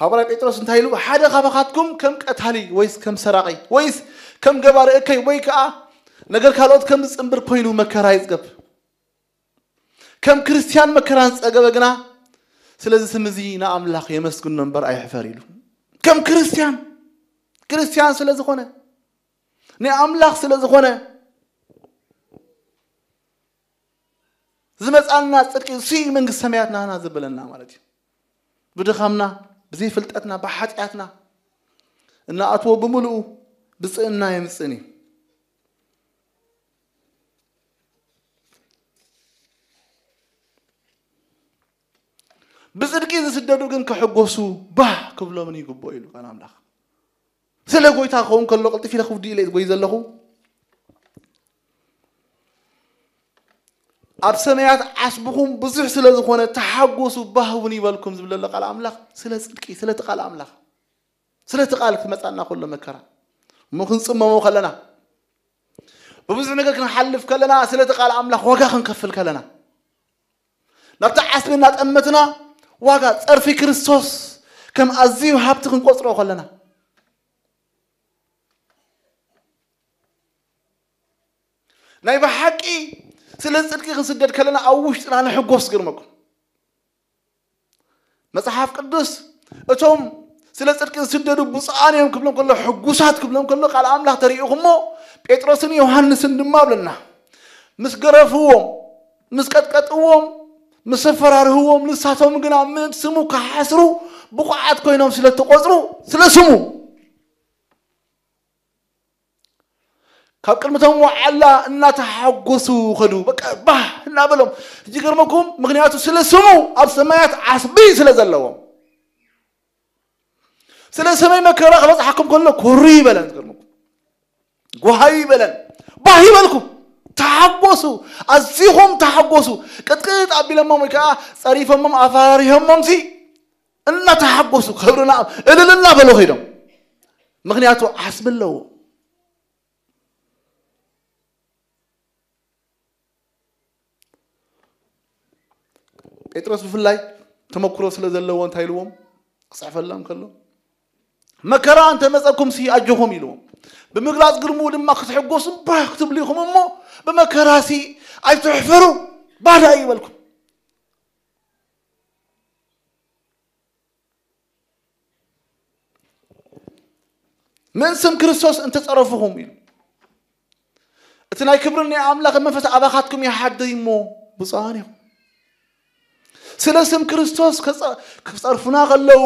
ሃዋርያ ጴጥሮስ እንታይ ኢሉ? ሓደ ካባኻትኩም ከም ቀታሊ ወይስ ከም ሰራቒ ወይስ ከም ገባሪ እከይ ወይ ከዓ ነገር ካልኦት ከም ዝጽንብር ኮይኑ መከራ ይጽገብ። ከም ክርስቲያን መከራ ዝጸገበ ግና ስለዚ ስም እዚ ንኣምላኽ የመስግኖ እምበር ኣይሕፈር ኢሉ። ከም ክርስቲያን፣ ክርስቲያን ስለ ዝኾነ፣ ናይ ኣምላኽ ስለ ዝኾነ፣ ዝመጻልና ጽድቂ እሱ መንግስቲ ሰማያት ናህና ዘበለና ማለት እዩ። ብድኻምና፣ ብዘይፍልጠትና፣ ብሓጢኣትና እናኣትዎ ብምልኡ ብጽእና የምጽእን እዩ። ብጽድቂ ዝስደዱ ግን ክሕጎሱ ባህ ክብሎምን ይግብኦ ኢሉ ቃል ኣምላኽ። ስለ ጎይታ ክኸውን ከሎ ቅልጥፍ ኢለ ክውዲ ኢለ ወይ ዘለኹ ኣብ ሰማያት ዓስብኹም ብዙሕ ስለ ዝኾነ ተሓጎሱ ባህ እውን ይበልኩም ዝብል ዘሎ ቃል ኣምላኽ ስለ ጽድቂ፣ ስለቲ ቃል ኣምላኽ፣ ስለቲ ቃል ክመጻና ከሎ መከራ እሞ ክንጽመሞ ከለና፣ ብብዙሕ ነገር ክንሓልፍ ከለና፣ ስለቲ ቃል ኣምላኽ ዋጋ ክንከፍል ከለና፣ ናብቲ ዓስቢ እናጠመትና ዋጋ ጸርፊ ክርስቶስ ከም ኣዝዩ ሃብቲ ክንቆጽሮ ከለና፣ ናይ ብሓቂ ስለ ጽድቂ ክንስደድ ከለና ኣብ ውሽጥና ንሕጎስ። ግርመኩም መጽሓፍ ቅዱስ እቶም ስለ ጽድቂ ዝስደዱ ብፁዓን እዮም ክብሎም ከሎ፣ ሕጉሳት ክብሎም ከሎ ቃል ኣምላኽ ተሪእኹሞ ጴጥሮስን ዮሃንስን ድማ ብለና ምስ ገረፍዎም፣ ምስ ቀጥቀጥዎም፣ ምስ ኣፈራርህዎም፣ ንሳቶም ግና ምእንቲ ስሙ ክሓስሩ ብቑዓት ኮይኖም ስለ እተቖጽሩ ስለ ስሙ ካብ ቅድሚቶም ዋዕላ እናተሓጎሱ ኸዱ። በቃ ባህ እናበሎም። ሕጂ ገርመኩም፣ ምኽንያቱ ስለ ስሙ ኣብ ሰማያት ዓስቢ ስለ ዘለዎም። ስለ ሰማይ መከራ ክበጽሓኩም ከሎ ኮሪ ይበለን። ዝገርመኩም፣ ጓሃዩ ይበለን። ባህ ይበልኩም፣ ተሓጎሱ፣ ኣዚኹም ተሓጎሱ። ቅጥቅጥ ኣቢሎሞም ወይ ከዓ ጸሪፎሞም ኣፈራሪሆሞም ሲ እናተሓጎሱ ክብርና እልል እናበሉ ኸይዶም። ምኽንያቱ ዓስቢ ኣለዎ። ጴጥሮስ ብፍላይ ተመክሮ ስለ ዘለዎ እንታይ ኢልዎም? ክጽሕፈሎም ከሎ፣ "መከራ እንተ መጸኩም ሲ ኣጆኹም" ኢልዎም። ብምግላጽ ግርምኡ ድማ ክትሕጎሱ ባህ ክትብሉ ኢኹም እሞ፣ ብመከራ ሲ ኣይትሕፈሩ፣ ባዳ እዩ ይበልኩም። "ምን ስም ክርስቶስ እንተጸረፍኹም" ኢሉ። እቲ ናይ ክብርን ናይ ኣምላኽ መንፈስ ኣባኻትኩም ይሓድር እሞ ብፁዓን ኢኹም። ስለ ስም ክርስቶስ ከጸ-፣ ክጸርፉና ከለዉ፣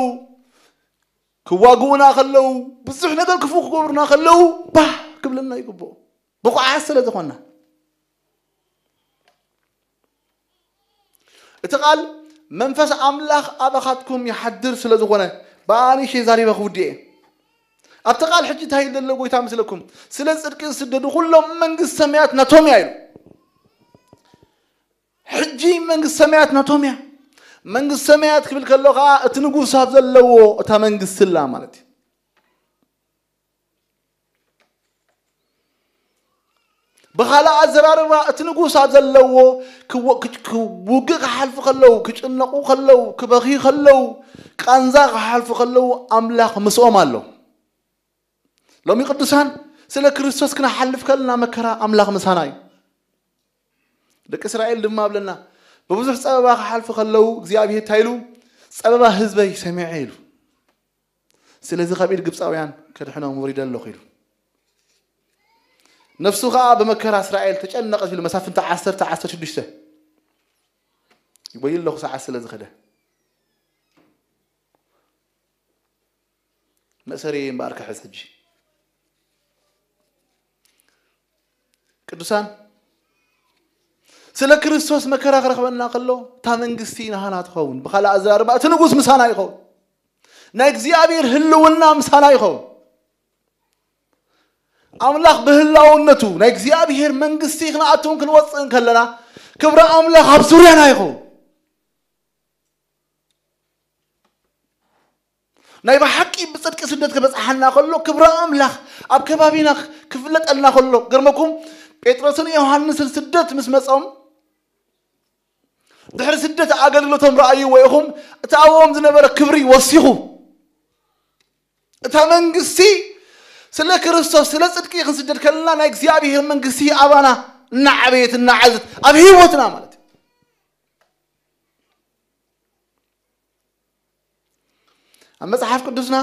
ክዋግኡና ከለዉ፣ ብዙሕ ነገር ክፉ ክገብሩና ከለዉ፣ ባህ ክብለና ይግብኦ። ብቑዓት ስለ ዝኾንና። እቲ ቃል መንፈስ ኣምላኽ ኣባኻትኩም ይሓድር ስለ ዝኾነ፣ ብኣንሽ ዛሪበ ክውድእ እየ። ኣብቲ ቃል ሕጂ እንታይ ኢሉ ዘሎ ጎይታ ምስለኩም? "ስለ ጽድቂ ዝስደዱ ኩሎም መንግስቲ ሰማያት ናቶም እያ" ኢሉ። ሕጂ መንግስቲ ሰማያት ናቶም እያ። መንግስቲ ሰማያት ክብል ከሎ ኸዓ እቲ ንጉስ ኣብ ዘለዎ እታ መንግስቲ ኣላ ማለት እዩ። ብኻልእ ኣዘራርባ እቲ ንጉስ ኣብ ዘለዎ ክወ-፣ ክጭ-፣ ክውግእ ክሓልፉ ከለዉ፣ ክጭነቑ ከለዉ፣ ክበኽዩ ከለዉ፣ ቃንዛ ክሓልፉ ከለዉ ኣምላኽ ምስኦም ኣሎ። ሎሚ ቅዱሳን ስለ ክርስቶስ ክንሓልፍ ከለና መከራ ኣምላኽ ምሳና እዩ። ደቂ እስራኤል ድማ ኣብለና ብብዙሕ ጸበባ ክሓልፉ ከለዉ እግዚኣብሔር እንታይ ኢሉ? "ጸበባ ህዝበይ ሰሚዐ" ኢሉ። ስለዚ ካብ ኢድ ግብፃውያን ከድሕኖም ወሪደ ኣለኹ ኢሉ። ነፍሱ ኸዓ ብመከራ እስራኤል ተጨነቐት ኢሉ መሳፍንቲ ዓሰርተ፣ ዓሰርተ ሽዱሽተ። ይጎይ ኣለኹ ሰዓት ስለ ዝኸደ። መእሰሪ እምበኣር ክሕዝ ሕጂ። ቅዱሳን፣ ስለ ክርስቶስ መከራ ክረኽበና ከሎ፣ እታ መንግስቲ ናህና ትኸውን። ብኻልእ ኣዘራርባ፣ እቲ ንጉስ ምሳና ይኸውን። ናይ እግዚኣብሔር ህልውና ምሳና ይኸውን። ኣምላኽ ብህላውነቱ፣ ናይ እግዚኣብሔር መንግስቲ ክንኣትውን ክንወፅእን ከለና፣ ክብሪ ኣምላኽ ኣብ ዙርያና ይኸውን። ናይ ብሓቂ ብጽድቂ ስደት ክበጽሓና ከሎ፣ ክብሪ ኣምላኽ ኣብ ከባቢና ክፍለጠልና ከሎ፣ ገርመኩም፣ ጴጥሮስን ዮሃንስን ስደት ምስ መጾም፣ ድሕሪ ስደት ኣገልግሎቶም ረኣይዎ ኢኹም፣ እቲ ኣብኦም ዝነበረ ክብሪ ወሲኹ። እታ መንግስቲ ስለ ክርስቶስ፣ ስለ ጽድቂ ክንስደድ ከለና ናይ እግዚኣብሔር መንግስቲ ኣባና እናዓበየት እናዓዘት ኣብ ህይወትና ማለት እዩ። ኣብ መጽሓፍ ቅዱስና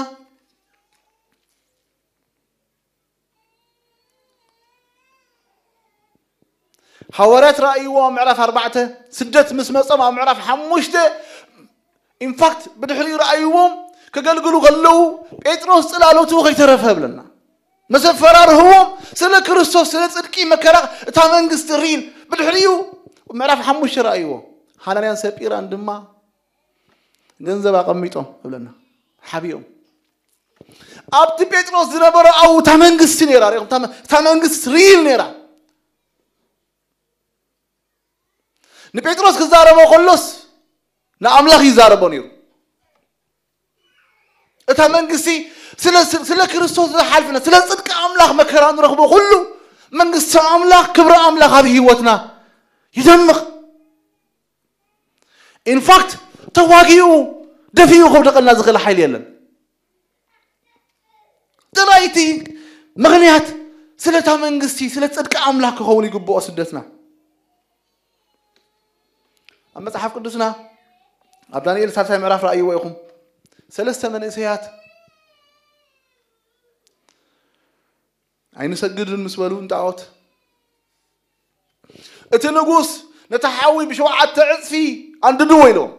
ሃዋርያት ረኣይዎ ኣብ ምዕራፍ ኣርባዕተ፣ ስደት ምስ መጾም ኣብ ምዕራፍ ሓሙሽተ፣ ኢንፋክት ብድሕሪኡ ረኣይዎም ከገልግሉ ከለዉ ጴጥሮስ ጽላሎቱ ከይተረፈ ብለና። መሰፈራርህዎም ስለ ክርስቶስ ስለ ጽድቂ መከራ እታ መንግስቲ ሪል ብድሕሪኡ ምዕራፍ ሓሙሽተ ረኣይዎ። ሃናንያን ሰጲራን ድማ ገንዘብ ኣቐሚጦም ብለና ሓቢኦም። ኣብቲ ጴጥሮስ ዝነበረ ኣብኡ እታ መንግስቲ ነይራ። ሪኢኹም፣ እታ መ-፣ እታ መንግስቲ ሪል ነይራ። ንጴጥሮስ ክዛረቦ ከሎስ ንኣምላኽ ይዛረቦ ነይሩ። እታ መንግስቲ ስለ፣ ስለ ክርስቶስ ዝሓልፍና፣ ስለ ጽድቂ ኣምላኽ መከራ ንረኽቦ ኩሉ መንግስቲ ኣምላኽ፣ ክብሪ ኣምላኽ ኣብ ህይወትና ይደምቕ። ኢንፋክት ተዋጊኡ ደፊኡ ከውድቐልና ዝኽእል ሓይሊ የለን። ጥራይቲ ምኽንያት ስለታ መንግስቲ፣ ስለ ጽድቂ ኣምላኽ ክኸውን ይግብኦ ስደትና። ኣብ መጽሓፍ ቅዱስና ኣብ ዳንኤል ሳልሳይ ምዕራፍ ረኣይዎ ኢኹም። ሰለስተ መንእሰያት ኣይንሰግድን ምስ በሉ ንጣዖት፣ እቲ ንጉስ ነቲ ሓዊ ብሸውዓተ ዕጽፊ ኣንድድዎ ኢሎም።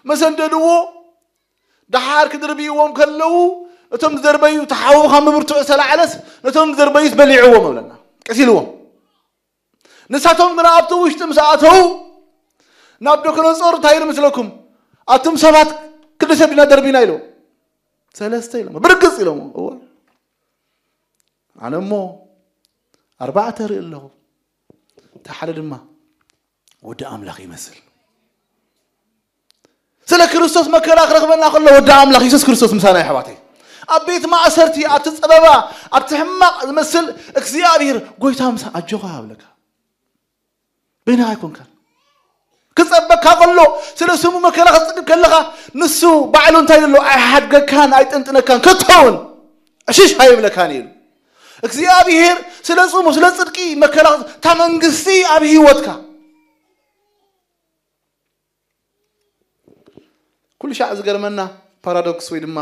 መሰንደድዎ። ደሓር ክድርብይዎም ከለዉ፣ እቶም ዝደርበዩ፣ እቲ ሓዊ ካብ ምብርትዑ ዝተላዕለስ፣ ነቶም ዝደርበዩስ በሊዕዎም እብለና። ቀሲልዎም። ንሳቶም ግና ኣብቲ ውሽጢ ምስ ኣተዉ፣ ናቡከደነጾር እንታይ ኢሉ መስለኩም? ኣቱም ሰባት ክንደይ ሰብ ዲና ደርቢና ኢሎም። ሰለስተ ኢሎም። ብርግጽ ኢሎም። እወ። ኣነ እሞ ኣርባዕተ ርኢ ኣለኹ። እቲ ሓደ ድማ ወዲ ኣምላኽ ይመስል። ስለ ክርስቶስ መከራ ክረኽበና ከሎ ወዲ ኣምላኽ የሱስ ክርስቶስ ምሳና እዩ ኣሕዋተይ። ኣብ ቤት ማእሰርቲ፣ ኣብቲ ጸበባ፣ ኣብቲ ሕማቕ ዝመስል እግዚኣብሔር ጎይታ ምሳ ኣጆኻ ይብለካ። በይንኻ ኣይኮንካን። ክጸበካ ከሎ ስለ ስሙ መከራ ክትጽግብ ከለኻ ንሱ ባዕሉ እንታይ ዘሎ ኣይሓድገካን ኣይጥንጥነካን ከቶውን ዕሽሽ ኣይብለካን እዩ። እግዚኣብሔር ስለ ስሙ ስለ ጽድቂ መከራ እታ መንግስቲ ኣብ ህይወትካ ኩሉ ሻዕ ዝገርመና ፓራዶክስ ወይ ድማ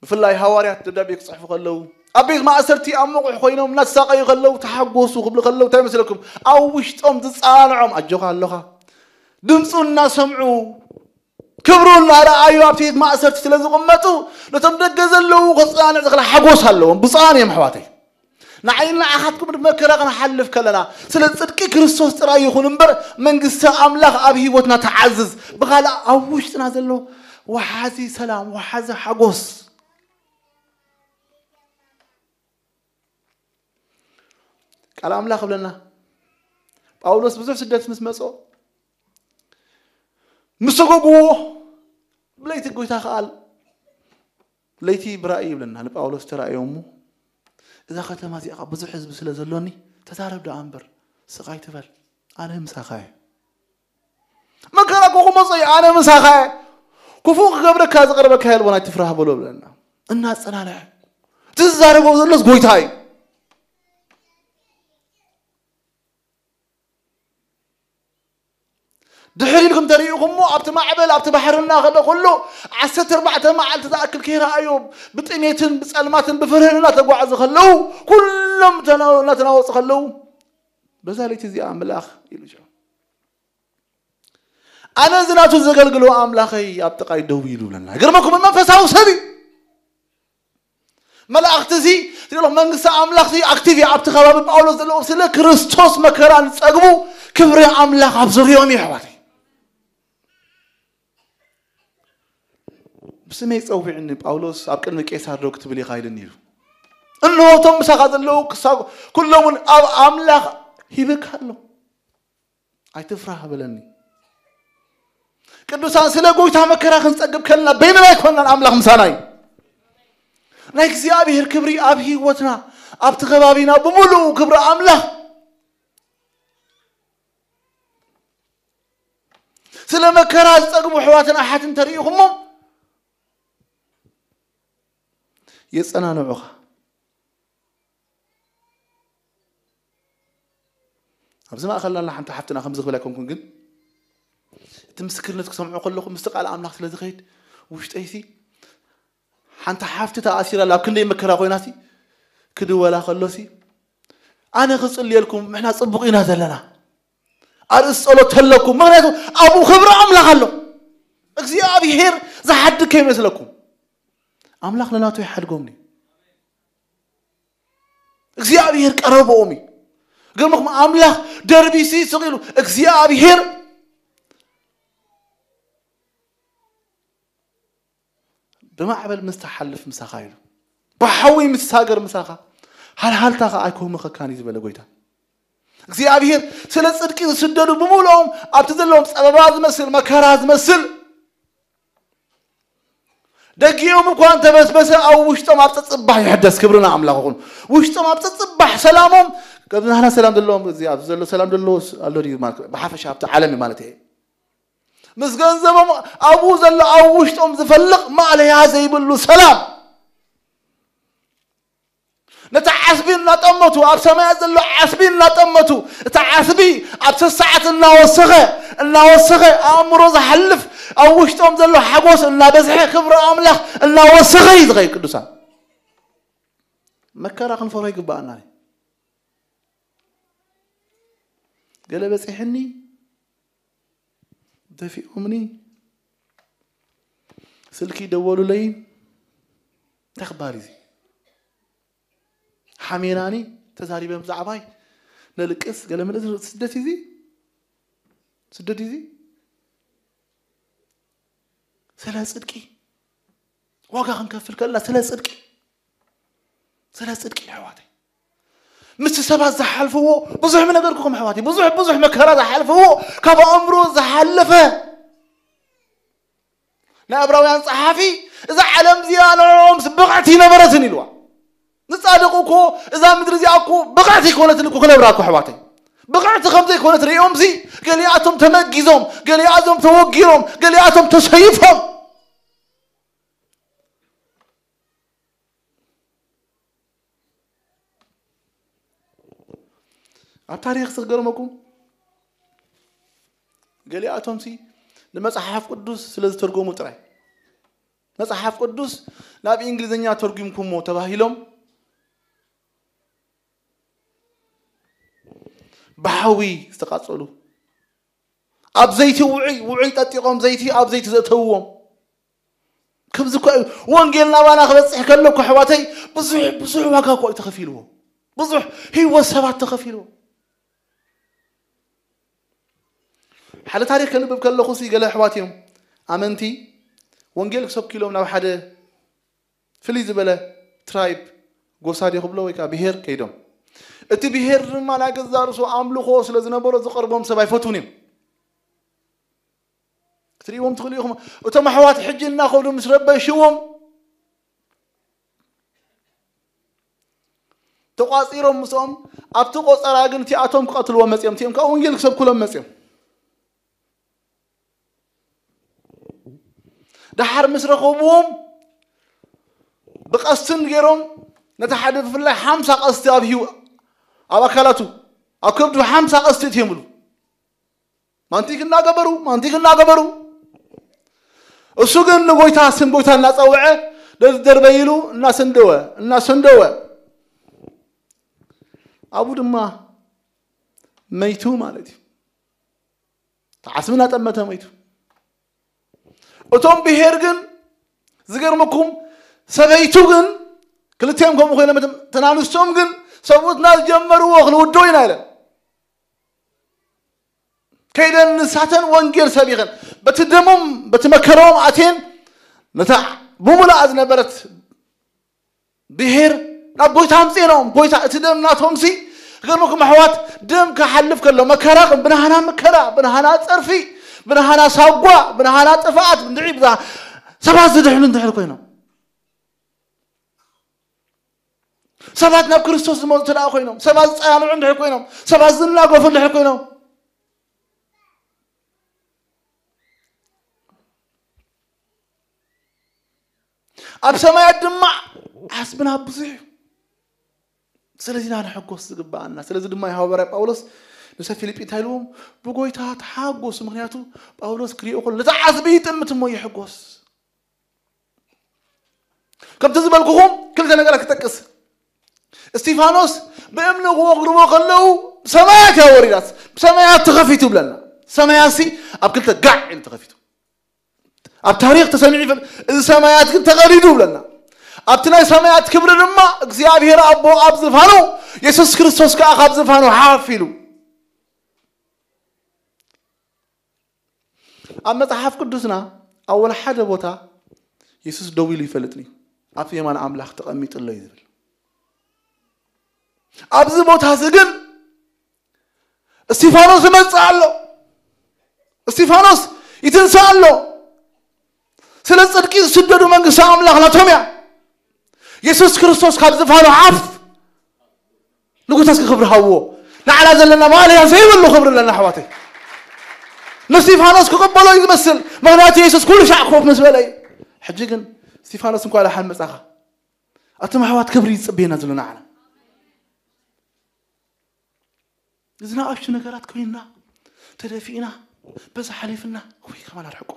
ብፍላይ ሃዋርያት ደብዳቤ ክጽሕፉ ከለዉ ኣብ ቤት ማእሰርቲ ኣብ መቑሕ ኮይኖም እናተሳቀዩ ከለዉ ተሓጎሱ ክብሉ ከለዉ እንታይ መስለኩም? ኣብ ውሽጦም ዝጸናንዖም ኣጆኻ ኣለኻ ድምፁ እናሰምዑ ክብሩ እናረኣዩ ኣብቲ ቤት ማእሰርቲ ስለ ዝቕመጡ ነቶም ደገ ዘለዉ ከጸናንዕ ዝኽእል ሓጎስ ኣለዎም። ብፁዓን እዮም ኣሕዋተይ። ንዓይን ንዓኻትኩም ብመከራ ክንሓልፍ ከለና ስለ ጽድቂ ክርስቶስ ጥራይ ይኹን እምበር መንግስቲ ኣምላኽ ኣብ ህይወትና ተዓዝዝ። ብኻልእ ኣብ ውሽጥና ዘሎ ወሓዚ ሰላም፣ ወሓዚ ሓጎስ። ቃል ኣምላኽ ይብለና ጳውሎስ ብዙሕ ስደት ምስ መጾ ምስ ሰጎግዎ ብለይቲ ጎይታ ከኣል ለይቲ ብራእይ ይብለና ንጳውሎስ ተራእዮ እሞ እዛ ከተማ እዚኣ ብዙሕ ህዝቢ ስለ ዘሎኒ ተዛረብ ደኣ እምበር ስቕ ኣይትበል ኣነ ምሳኻ እየ። መከራ እኮ ክመጾ እዩ ኣነ ምሳኻ እየ። ክፉእ ክገብረካ ዝቐረበካ የልቦን ኣይትፍራህ በሎ ብለና እናጸናንዐ እቲ ዝዛረቦ ዘሎስ ጎይታ እዩ። ድሕር ኢልኩም ተሪእኹሞ ኣብቲ ማዕበል ኣብቲ ባሕሪ እናኸደ ኩሉ ዓሰርተ ኣርባዕተ መዓልቲ ዝኣክል ከይረኣዩ ብጥሜትን ብጸልማትን ብፍርህን እናተጓዓዙ ከለዉ ኩሎም ተና- እናተናወጹ ከለዉ በዛ ለይቲ እዚኣ መልኣኽ ኢሉ ጀ ኣነ እዚ ናቱ ዘገልግሎ ኣምላኸይ ኣብ ጥቓይ ደው ኢሉ ብለና ይገርመኩም መንፈሳዊ ሰብ እዩ። መላእኽቲ እዚ ትሪእሎም መንግስቲ ኣምላኽ እዚ ኣክቲቭ እዩ ኣብቲ ከባቢ ጳውሎስ ዘለዎም ስለ ክርስቶስ መከራ ዝጸግቡ ክብሪ ኣምላኽ ኣብ ዙርዮም እዩ ኣሕዋተይ። ብስመይ ጸዊዕኒ ጳውሎስ ኣብ ቅድሚ ቄሳር ዶ ክትብል ኢኻ ኢልኒ ኢሉ እንሆ እቶም ምሳኻ ዘለዉ ክሳብ ኩሎም እውን ኣብ ኣምላኽ ሂብካ ኣሎ ኣይትፍራህ በለኒ። ቅዱሳን ስለ ጎይታ መከራ ክንጸግብ ከልና በይንና ኣይኮንናን ኣምላኽ ምሳና እዩ። ናይ እግዚኣብሔር ክብሪ ኣብ ህይወትና ኣብቲ ከባቢና ብምሉኡ ክብሪ ኣምላኽ ስለ መከራ ዝጸግቡ ኣሕዋትን ኣሓትን ተሪኢኹሞም የጸናንዑኻ። ኣብዚ ማእኸልና ሓንቲ ሓፍትና ከምዚ ክብል ኣይኮንኩን፣ ግን እቲ ምስክርነት ክሰምዖ ከለኹ ምስቲ ቃል ኣምላኽ ስለ ዝኸይድ ውሽጠይሲ ሓንቲ ሓፍቲ ተኣሲራ ኣብ ክንደይ መከራ ኮይናሲ ክድወላ ከሎሲ ኣነ ክጽልየልኩም ምሕና ጽቡቕ ኢና ዘለና ኣርእስ ጸሎት ተለኩም። ምክንያቱ ኣብኡ ክብሪ ኣምላኽ ኣሎ። እግዚኣብሔር ዝሓድግ ከይመስለኩም፣ ኣምላኽ ንናቱ ይሓድጎም እዩ። እግዚኣብሔር ቀረብኦም እዩ። ገርምኹም ኣምላኽ ደርቢሲ ስቕ ኢሉ እግዚኣብሔር ብማዕበል ምስ ትሓልፍ ምሳኻ ኢሉ፣ ብሓዊ ምስ ትሳገር ምሳኻ፣ ሃልሃልታኻ ኣይኮምኸካን እዩ ዝበለ ጎይታ እግዚኣብሔር። ስለ ጽድቂ ዝስደዱ ብምልኦም ኣብቲ ዘለዎም ጸበባ ዝመስል መከራ ዝመስል ደጊኦም እኳ እንተበስበሰ ኣብ ውሽጦም ኣብ ጸጽባሕ ይሕደስ። ክብርና ኣምላኽ ይኹን። ውሽጦም ኣብ ጸጽባሕ ሰላሞም ከም ናህና ሰላም ዘለዎም እዚ ኣብዚ ዘሎ ሰላም ዘለዎ ኣሎ ድዩ ማለት ብሓፈሻ ኣብቲ ዓለም ማለት እየ። ምስ ገንዘቦም ኣብኡ ዘሎ ኣብ ውሽጦም ዝፈልቕ ማእለያ ዘይብሉ ሰላም ነቲ ዓስቢ እናጠመቱ ኣብ ሰማያት ዘሎ ዓስቢ እናጠመቱ እቲ ዓስቢ ኣብ ሰዓት እናወሰኸ እናወሰኸ ኣእምሮ ዝሓልፍ ኣብ ውሽጦም ዘሎ ሓጎስ እናበዝሐ ክብሪ ኣምላኽ እናወሰኸ እዩ ዝኸይድ። ቅዱሳን መከራ ክንፈርሆ ይግባኣና። ገለ በፂሕኒ ደፊኦምኒ ስልኪ ደወሉለይ። እንታይ ክበሃል እዚ ሓሜናኒ ተዛሪበ ብዛዕባይ ነልቅስ ገለ ምልእ ስደት እዚ ስደት እዚ ስለ ጽድቂ ዋጋ ክንከፍል ከለና ስለ ጽድቂ ስለ ጽድቂ ኣሕዋተይ ምስቲ ሰባት ዝሓልፍዎ ብዙሕ ምነገርኩኹም ኣሕዋተይ ብዙሕ ብዙሕ መከራ ዝሓልፍዎ ካብ ኣእምሮ ዝሓለፈ ናይ ዕብራውያን ጸሓፊ እዛ ዓለም እዚኣ ንዕኦምስ ብቕዕቲ ይነበረትን ኢልዋ። ንጻድቕ እኮ እዛ ምድሪ እዚኣ እኮ ብቕዕቲ ኣይኮነትን እኮ ክነብራ እኮ ኣሕዋተይ ብቕዕቲ ከም ዘይኮነት ርእዮምሲ ገሊኣቶም ተመጊዞም ገሊኣቶም ተወጊሮም ገሊኣቶም ተሰይፎም ኣብ ታሪክ ዝገርመኩም ገሊኣቶምሲ ንመፅሓፍ ቅዱስ ስለ ዝተርጎሙ ጥራይ መፅሓፍ ቅዱስ ናብ እንግሊዝኛ ተርጉምኩሞ ተባሂሎም ብሓዊ ዝተቃፀሉ ኣብ ዘይቲ ውዑይ ውዑይ ጠጢቆም ዘይቲ ኣብ ዘይቲ ዘእተውዎም ከምዚ እኮ እዩ ወንጌል ናባና ክበፅሕ ከሎ እኮ ኣሕዋተይ ብዙሕ ብዙሕ ዋጋ እኮ እዩ ተኸፊልዎ ብዙሕ ህይወት ሰባት ተኸፊልዎ ሓደ ታሪክ ከንብብ ከለኹ ሲ ገለ ኣሕዋት እዮም ኣመንቲ ወንጌል ክሰብኩ ኢሎም ናብ ሓደ ፍልይ ዝበለ ትራይብ ጎሳ ድዮ ክብሎ ወይ ከዓ ብሄር ከይዶም እቲ ብሄር ድማ ናይ ገዛ ርእሱ ኣምልኾ ስለ ዝነበሮ ዝቐርቦም ሰብ ኣይፈትውን እዮም ክትርእዎም ትኽእሉ ኢኹም እቶም ኣሕዋት ሕጂ እናኸዱ ምስ ረበሽዎም ተቋፂሮም ምስኦም ኣብቲ ቆፀራ ግን እቲኣቶም ክቐትልዎም መፅኦም እቲኦም ከዓ ወንጌል ክሰብኩሎም መፅኦም ደሓር ምስ ረኸብዎም ብቐስትን ገይሮም ነቲ ሓደ ብፍላይ ሓምሳ ቀስቲ ኣብ ህዩ ኣብ ኣካላቱ ኣብ ከብዱ ሓምሳ ቀስቲ እትዮምሉ ማንቲክ እናገበሩ ማንቲክ እናገበሩ እሱ ግን ንጎይታ ስም ጎይታ እናፀውዐ ደርበይሉ እናሰንደወ እናሰንደወ ኣብኡ ድማ መይቱ ማለት እዩ ተዓስቢ እናጠመተ መይቱ እቶም ብሄር ግን ዝገርመኩም ሰበይቱ ግን ክልቲኦም ከምኡ ኮይኖም ተናንስቶም ግን ሰብኡትና ዝጀመርዎ ክንውዶ ኢና ኢለን ከይደን ንሳተን ወንጌል ሰቢኸን በቲ ደሞም በቲ መከረዎም ኣትየን ነታ ብምሉኣ ዝነበረት ብሄር ናብ ጎይታ ኣምፅእናኦም ጎይታ እቲ ደም ናቶም ሲ ገርመኩም ኣሕዋት ደም ክሓልፍ ከሎ መከራ ብናህና መከራ ብናህና ፀርፊ ብናህና ሳጓ ብናህና ጥፍኣት እንድዒ ብዛ ሰባት ዝድሕኑ እንድሕር ኮይኖም ሰባት ናብ ክርስቶስ ዝመፁ ተደኣ ኮይኖም ሰባት ዝፀናንዑ እንድሕር ኮይኖም ሰባት ዝናገፉ እንድሕር ኮይኖም ኣብ ሰማያት ድማ ዓስብና ብዙሕ እዩ። ስለዚ ኢና ንሕጎስ ዝግብኣና። ስለዚ ድማ እዩ ሃዋርያ ጳውሎስ ንሰብ ፊልጲ እንታይ ኢልዎም? ብጎይታ ተሓጎሱ። ምክንያቱ ጳውሎስ ክሪኦ ከሎ ነቲ ዓስቢ ይጥምት እሞ ይሕጎስ። ከምቲ ዝበልኩኹም ክልተ ነገራት ክጠቅስ። እስቲፋኖስ ብእምኒ ክወግርዎ ከለዉ ሰማያት እያ ወሪዳት። ሰማያት ተኸፊቱ ይብለና። ሰማያት ሲ ኣብ ክልተ ጋዕ ኢሉ ተኸፊቱ። ኣብ ታሪኽ ተሰሚዑ ይፈልጥ። እዚ ሰማያት ግን ተቐዲዱ ይብለና። ኣብቲ ናይ ሰማያት ክብሪ ድማ እግዚኣብሔር ኣቦ ኣብ ዝፋኑ፣ የሱስ ክርስቶስ ከኣ ካብ ዝፋኑ ሓፍ ኢሉ። ኣብ መጽሓፍ ቅዱስና ኣብ ወላ ሓደ ቦታ የሱስ ደው ኢሉ ይፈልጥን እዩ። ኣብቲ የማን ኣምላኽ ተቐሚጡ ኣሎ እዩ ዝብል። ኣብዚ ቦታ እዚ ግን እስቲፋኖስ ይመጽእ ኣሎ። እስቲፋኖስ ይትንሳእ ኣሎ። ስለ ጽድቂ ዝስደዱ መንግስቲ ኣምላኽ ናቶም እያ። የሱስ ክርስቶስ ካብ ዝፋኑ ሓፍ ንጉታ እስኪ ክብሪ ሃብዎ። ንዓና ዘለና ማለያ ዘይብሉ ክብሪ ኣለና ኣሕዋተይ። ንስቲፋኖስ ክቕበሎ እዩ ዝመስል። ምኽንያቱ የሱስ ኩሉ ሻዕ ኮፍ ምስ በለ እዩ። ሕጂ ግን ስቲፋኖስ እንኳ ደሓን መጻኻ። ኣቶም ኣሕዋት ክብሪ ይጽበየና ዘሎ ንዓና። እዚ ንኣሽቱ ነገራት ኮይንና ተደፊእና በዛ ሓሊፍና ወይ ከማን ኣርሕቆ።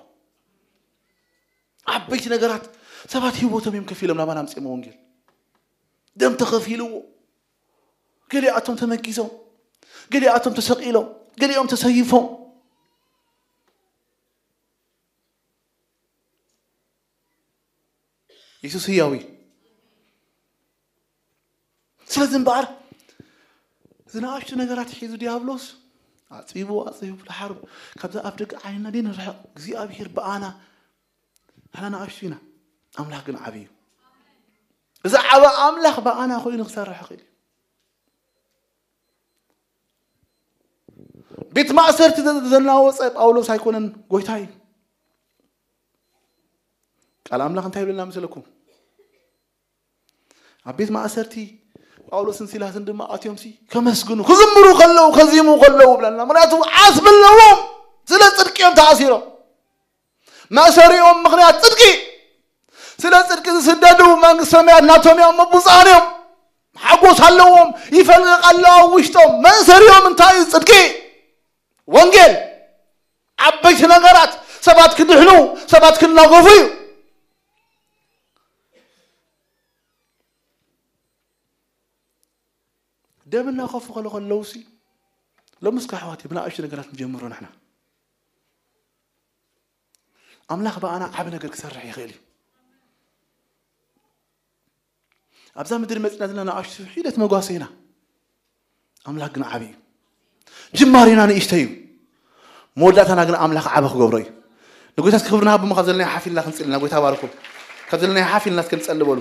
ዓበይቲ ነገራት ሰባት ህይወቶም እዮም ከፊሎም ናባና ኣምጺኦም ወንጌል። ደም ተኸፊልዎ። ገሊኣቶም ተመጊዞም፣ ገሊኣቶም ተሰቒሎም፣ ገሊኦም ተሰይፎም። የሱስ ህያው እዩ። ስለዚ እምበኣር እዚ ንኣሽቱ ነገራት ሒዙ ዲያብሎስ ኣጽቢቡ ኣጽቢቡ ለሓርብ ካብዛ ኣብ ደገ ዓይንና ደይ ንርሕቕ። እግዚኣብሔር ብኣና ኣና ንኣሽቱ ኢና፣ ኣምላኽ ግን ዓብዪ እዩ። እዚ ዓበ ኣምላኽ ብኣና ኮይኑ ክሰርሕ ይኽእል እዩ። ቤት ማእሰርቲ ዘ- ዘናወፀ ጳውሎስ ኣይኮነን፣ ጎይታ እዩ። ቃል ኣምላኽ እንታይ ይብለና መሰለኩም? ኣብ ቤት ማእሰርቲ ጳውሎስን ሲላስን ድማ ኣትዮም ሲ ከመስግኑ ክዝምሩ ከለዉ ከዚሙ ከለዉ ብለና። ምክንያቱ ዓስቢ ኣለዎም፣ ስለ ፅድቂ እዮም ተኣሲሮም። መእሰሪኦም ምክንያት ፅድቂ። ስለ ፅድቂ ዝስደዱ መንግስቲ ሰማያት ናቶም እዮም፣ ብፁዓን እዮም። ሓጎስ ኣለዎም፣ ይፈልቕ ኣሎ ኣብ ውሽጦም። መእሰሪኦም እንታይ እዩ? ፅድቂ። ወንጌል። ዓበይቲ ነገራት፣ ሰባት ክድሕኑ፣ ሰባት ክናገፉ እዩ። ደም እናኸፉ ከለ ከለውሲ ሎምስ ኣሕዋት ብንኣሽቱ ነገራት ንጀምሮ ንሕና። ኣምላኽ ብኣና ዓቢ ነገር ክሰርሕ ይኽእል እዩ። ኣብዛ ምድሪ መጽና ዘለና ንኣሽቱ ሒደት መጓሰ ኢና። ኣምላኽ ግን ዓቢ እዩ። ጅማሬና ንእሽተይ እዩ። መወዳእታና ግን ኣምላኽ ዓቢ ክገብሮ እዩ። ንጎይታ እስኪ ክብሪ ንሃብ እሞ ካብ ዘለናዮ ሓፍ ኢልና ክንጽሊ ኢና። ጎይታ ባርኩም። ካብ ዘለናዮ ሓፍ ኢልና እስኪ ንጸሊ በሉ።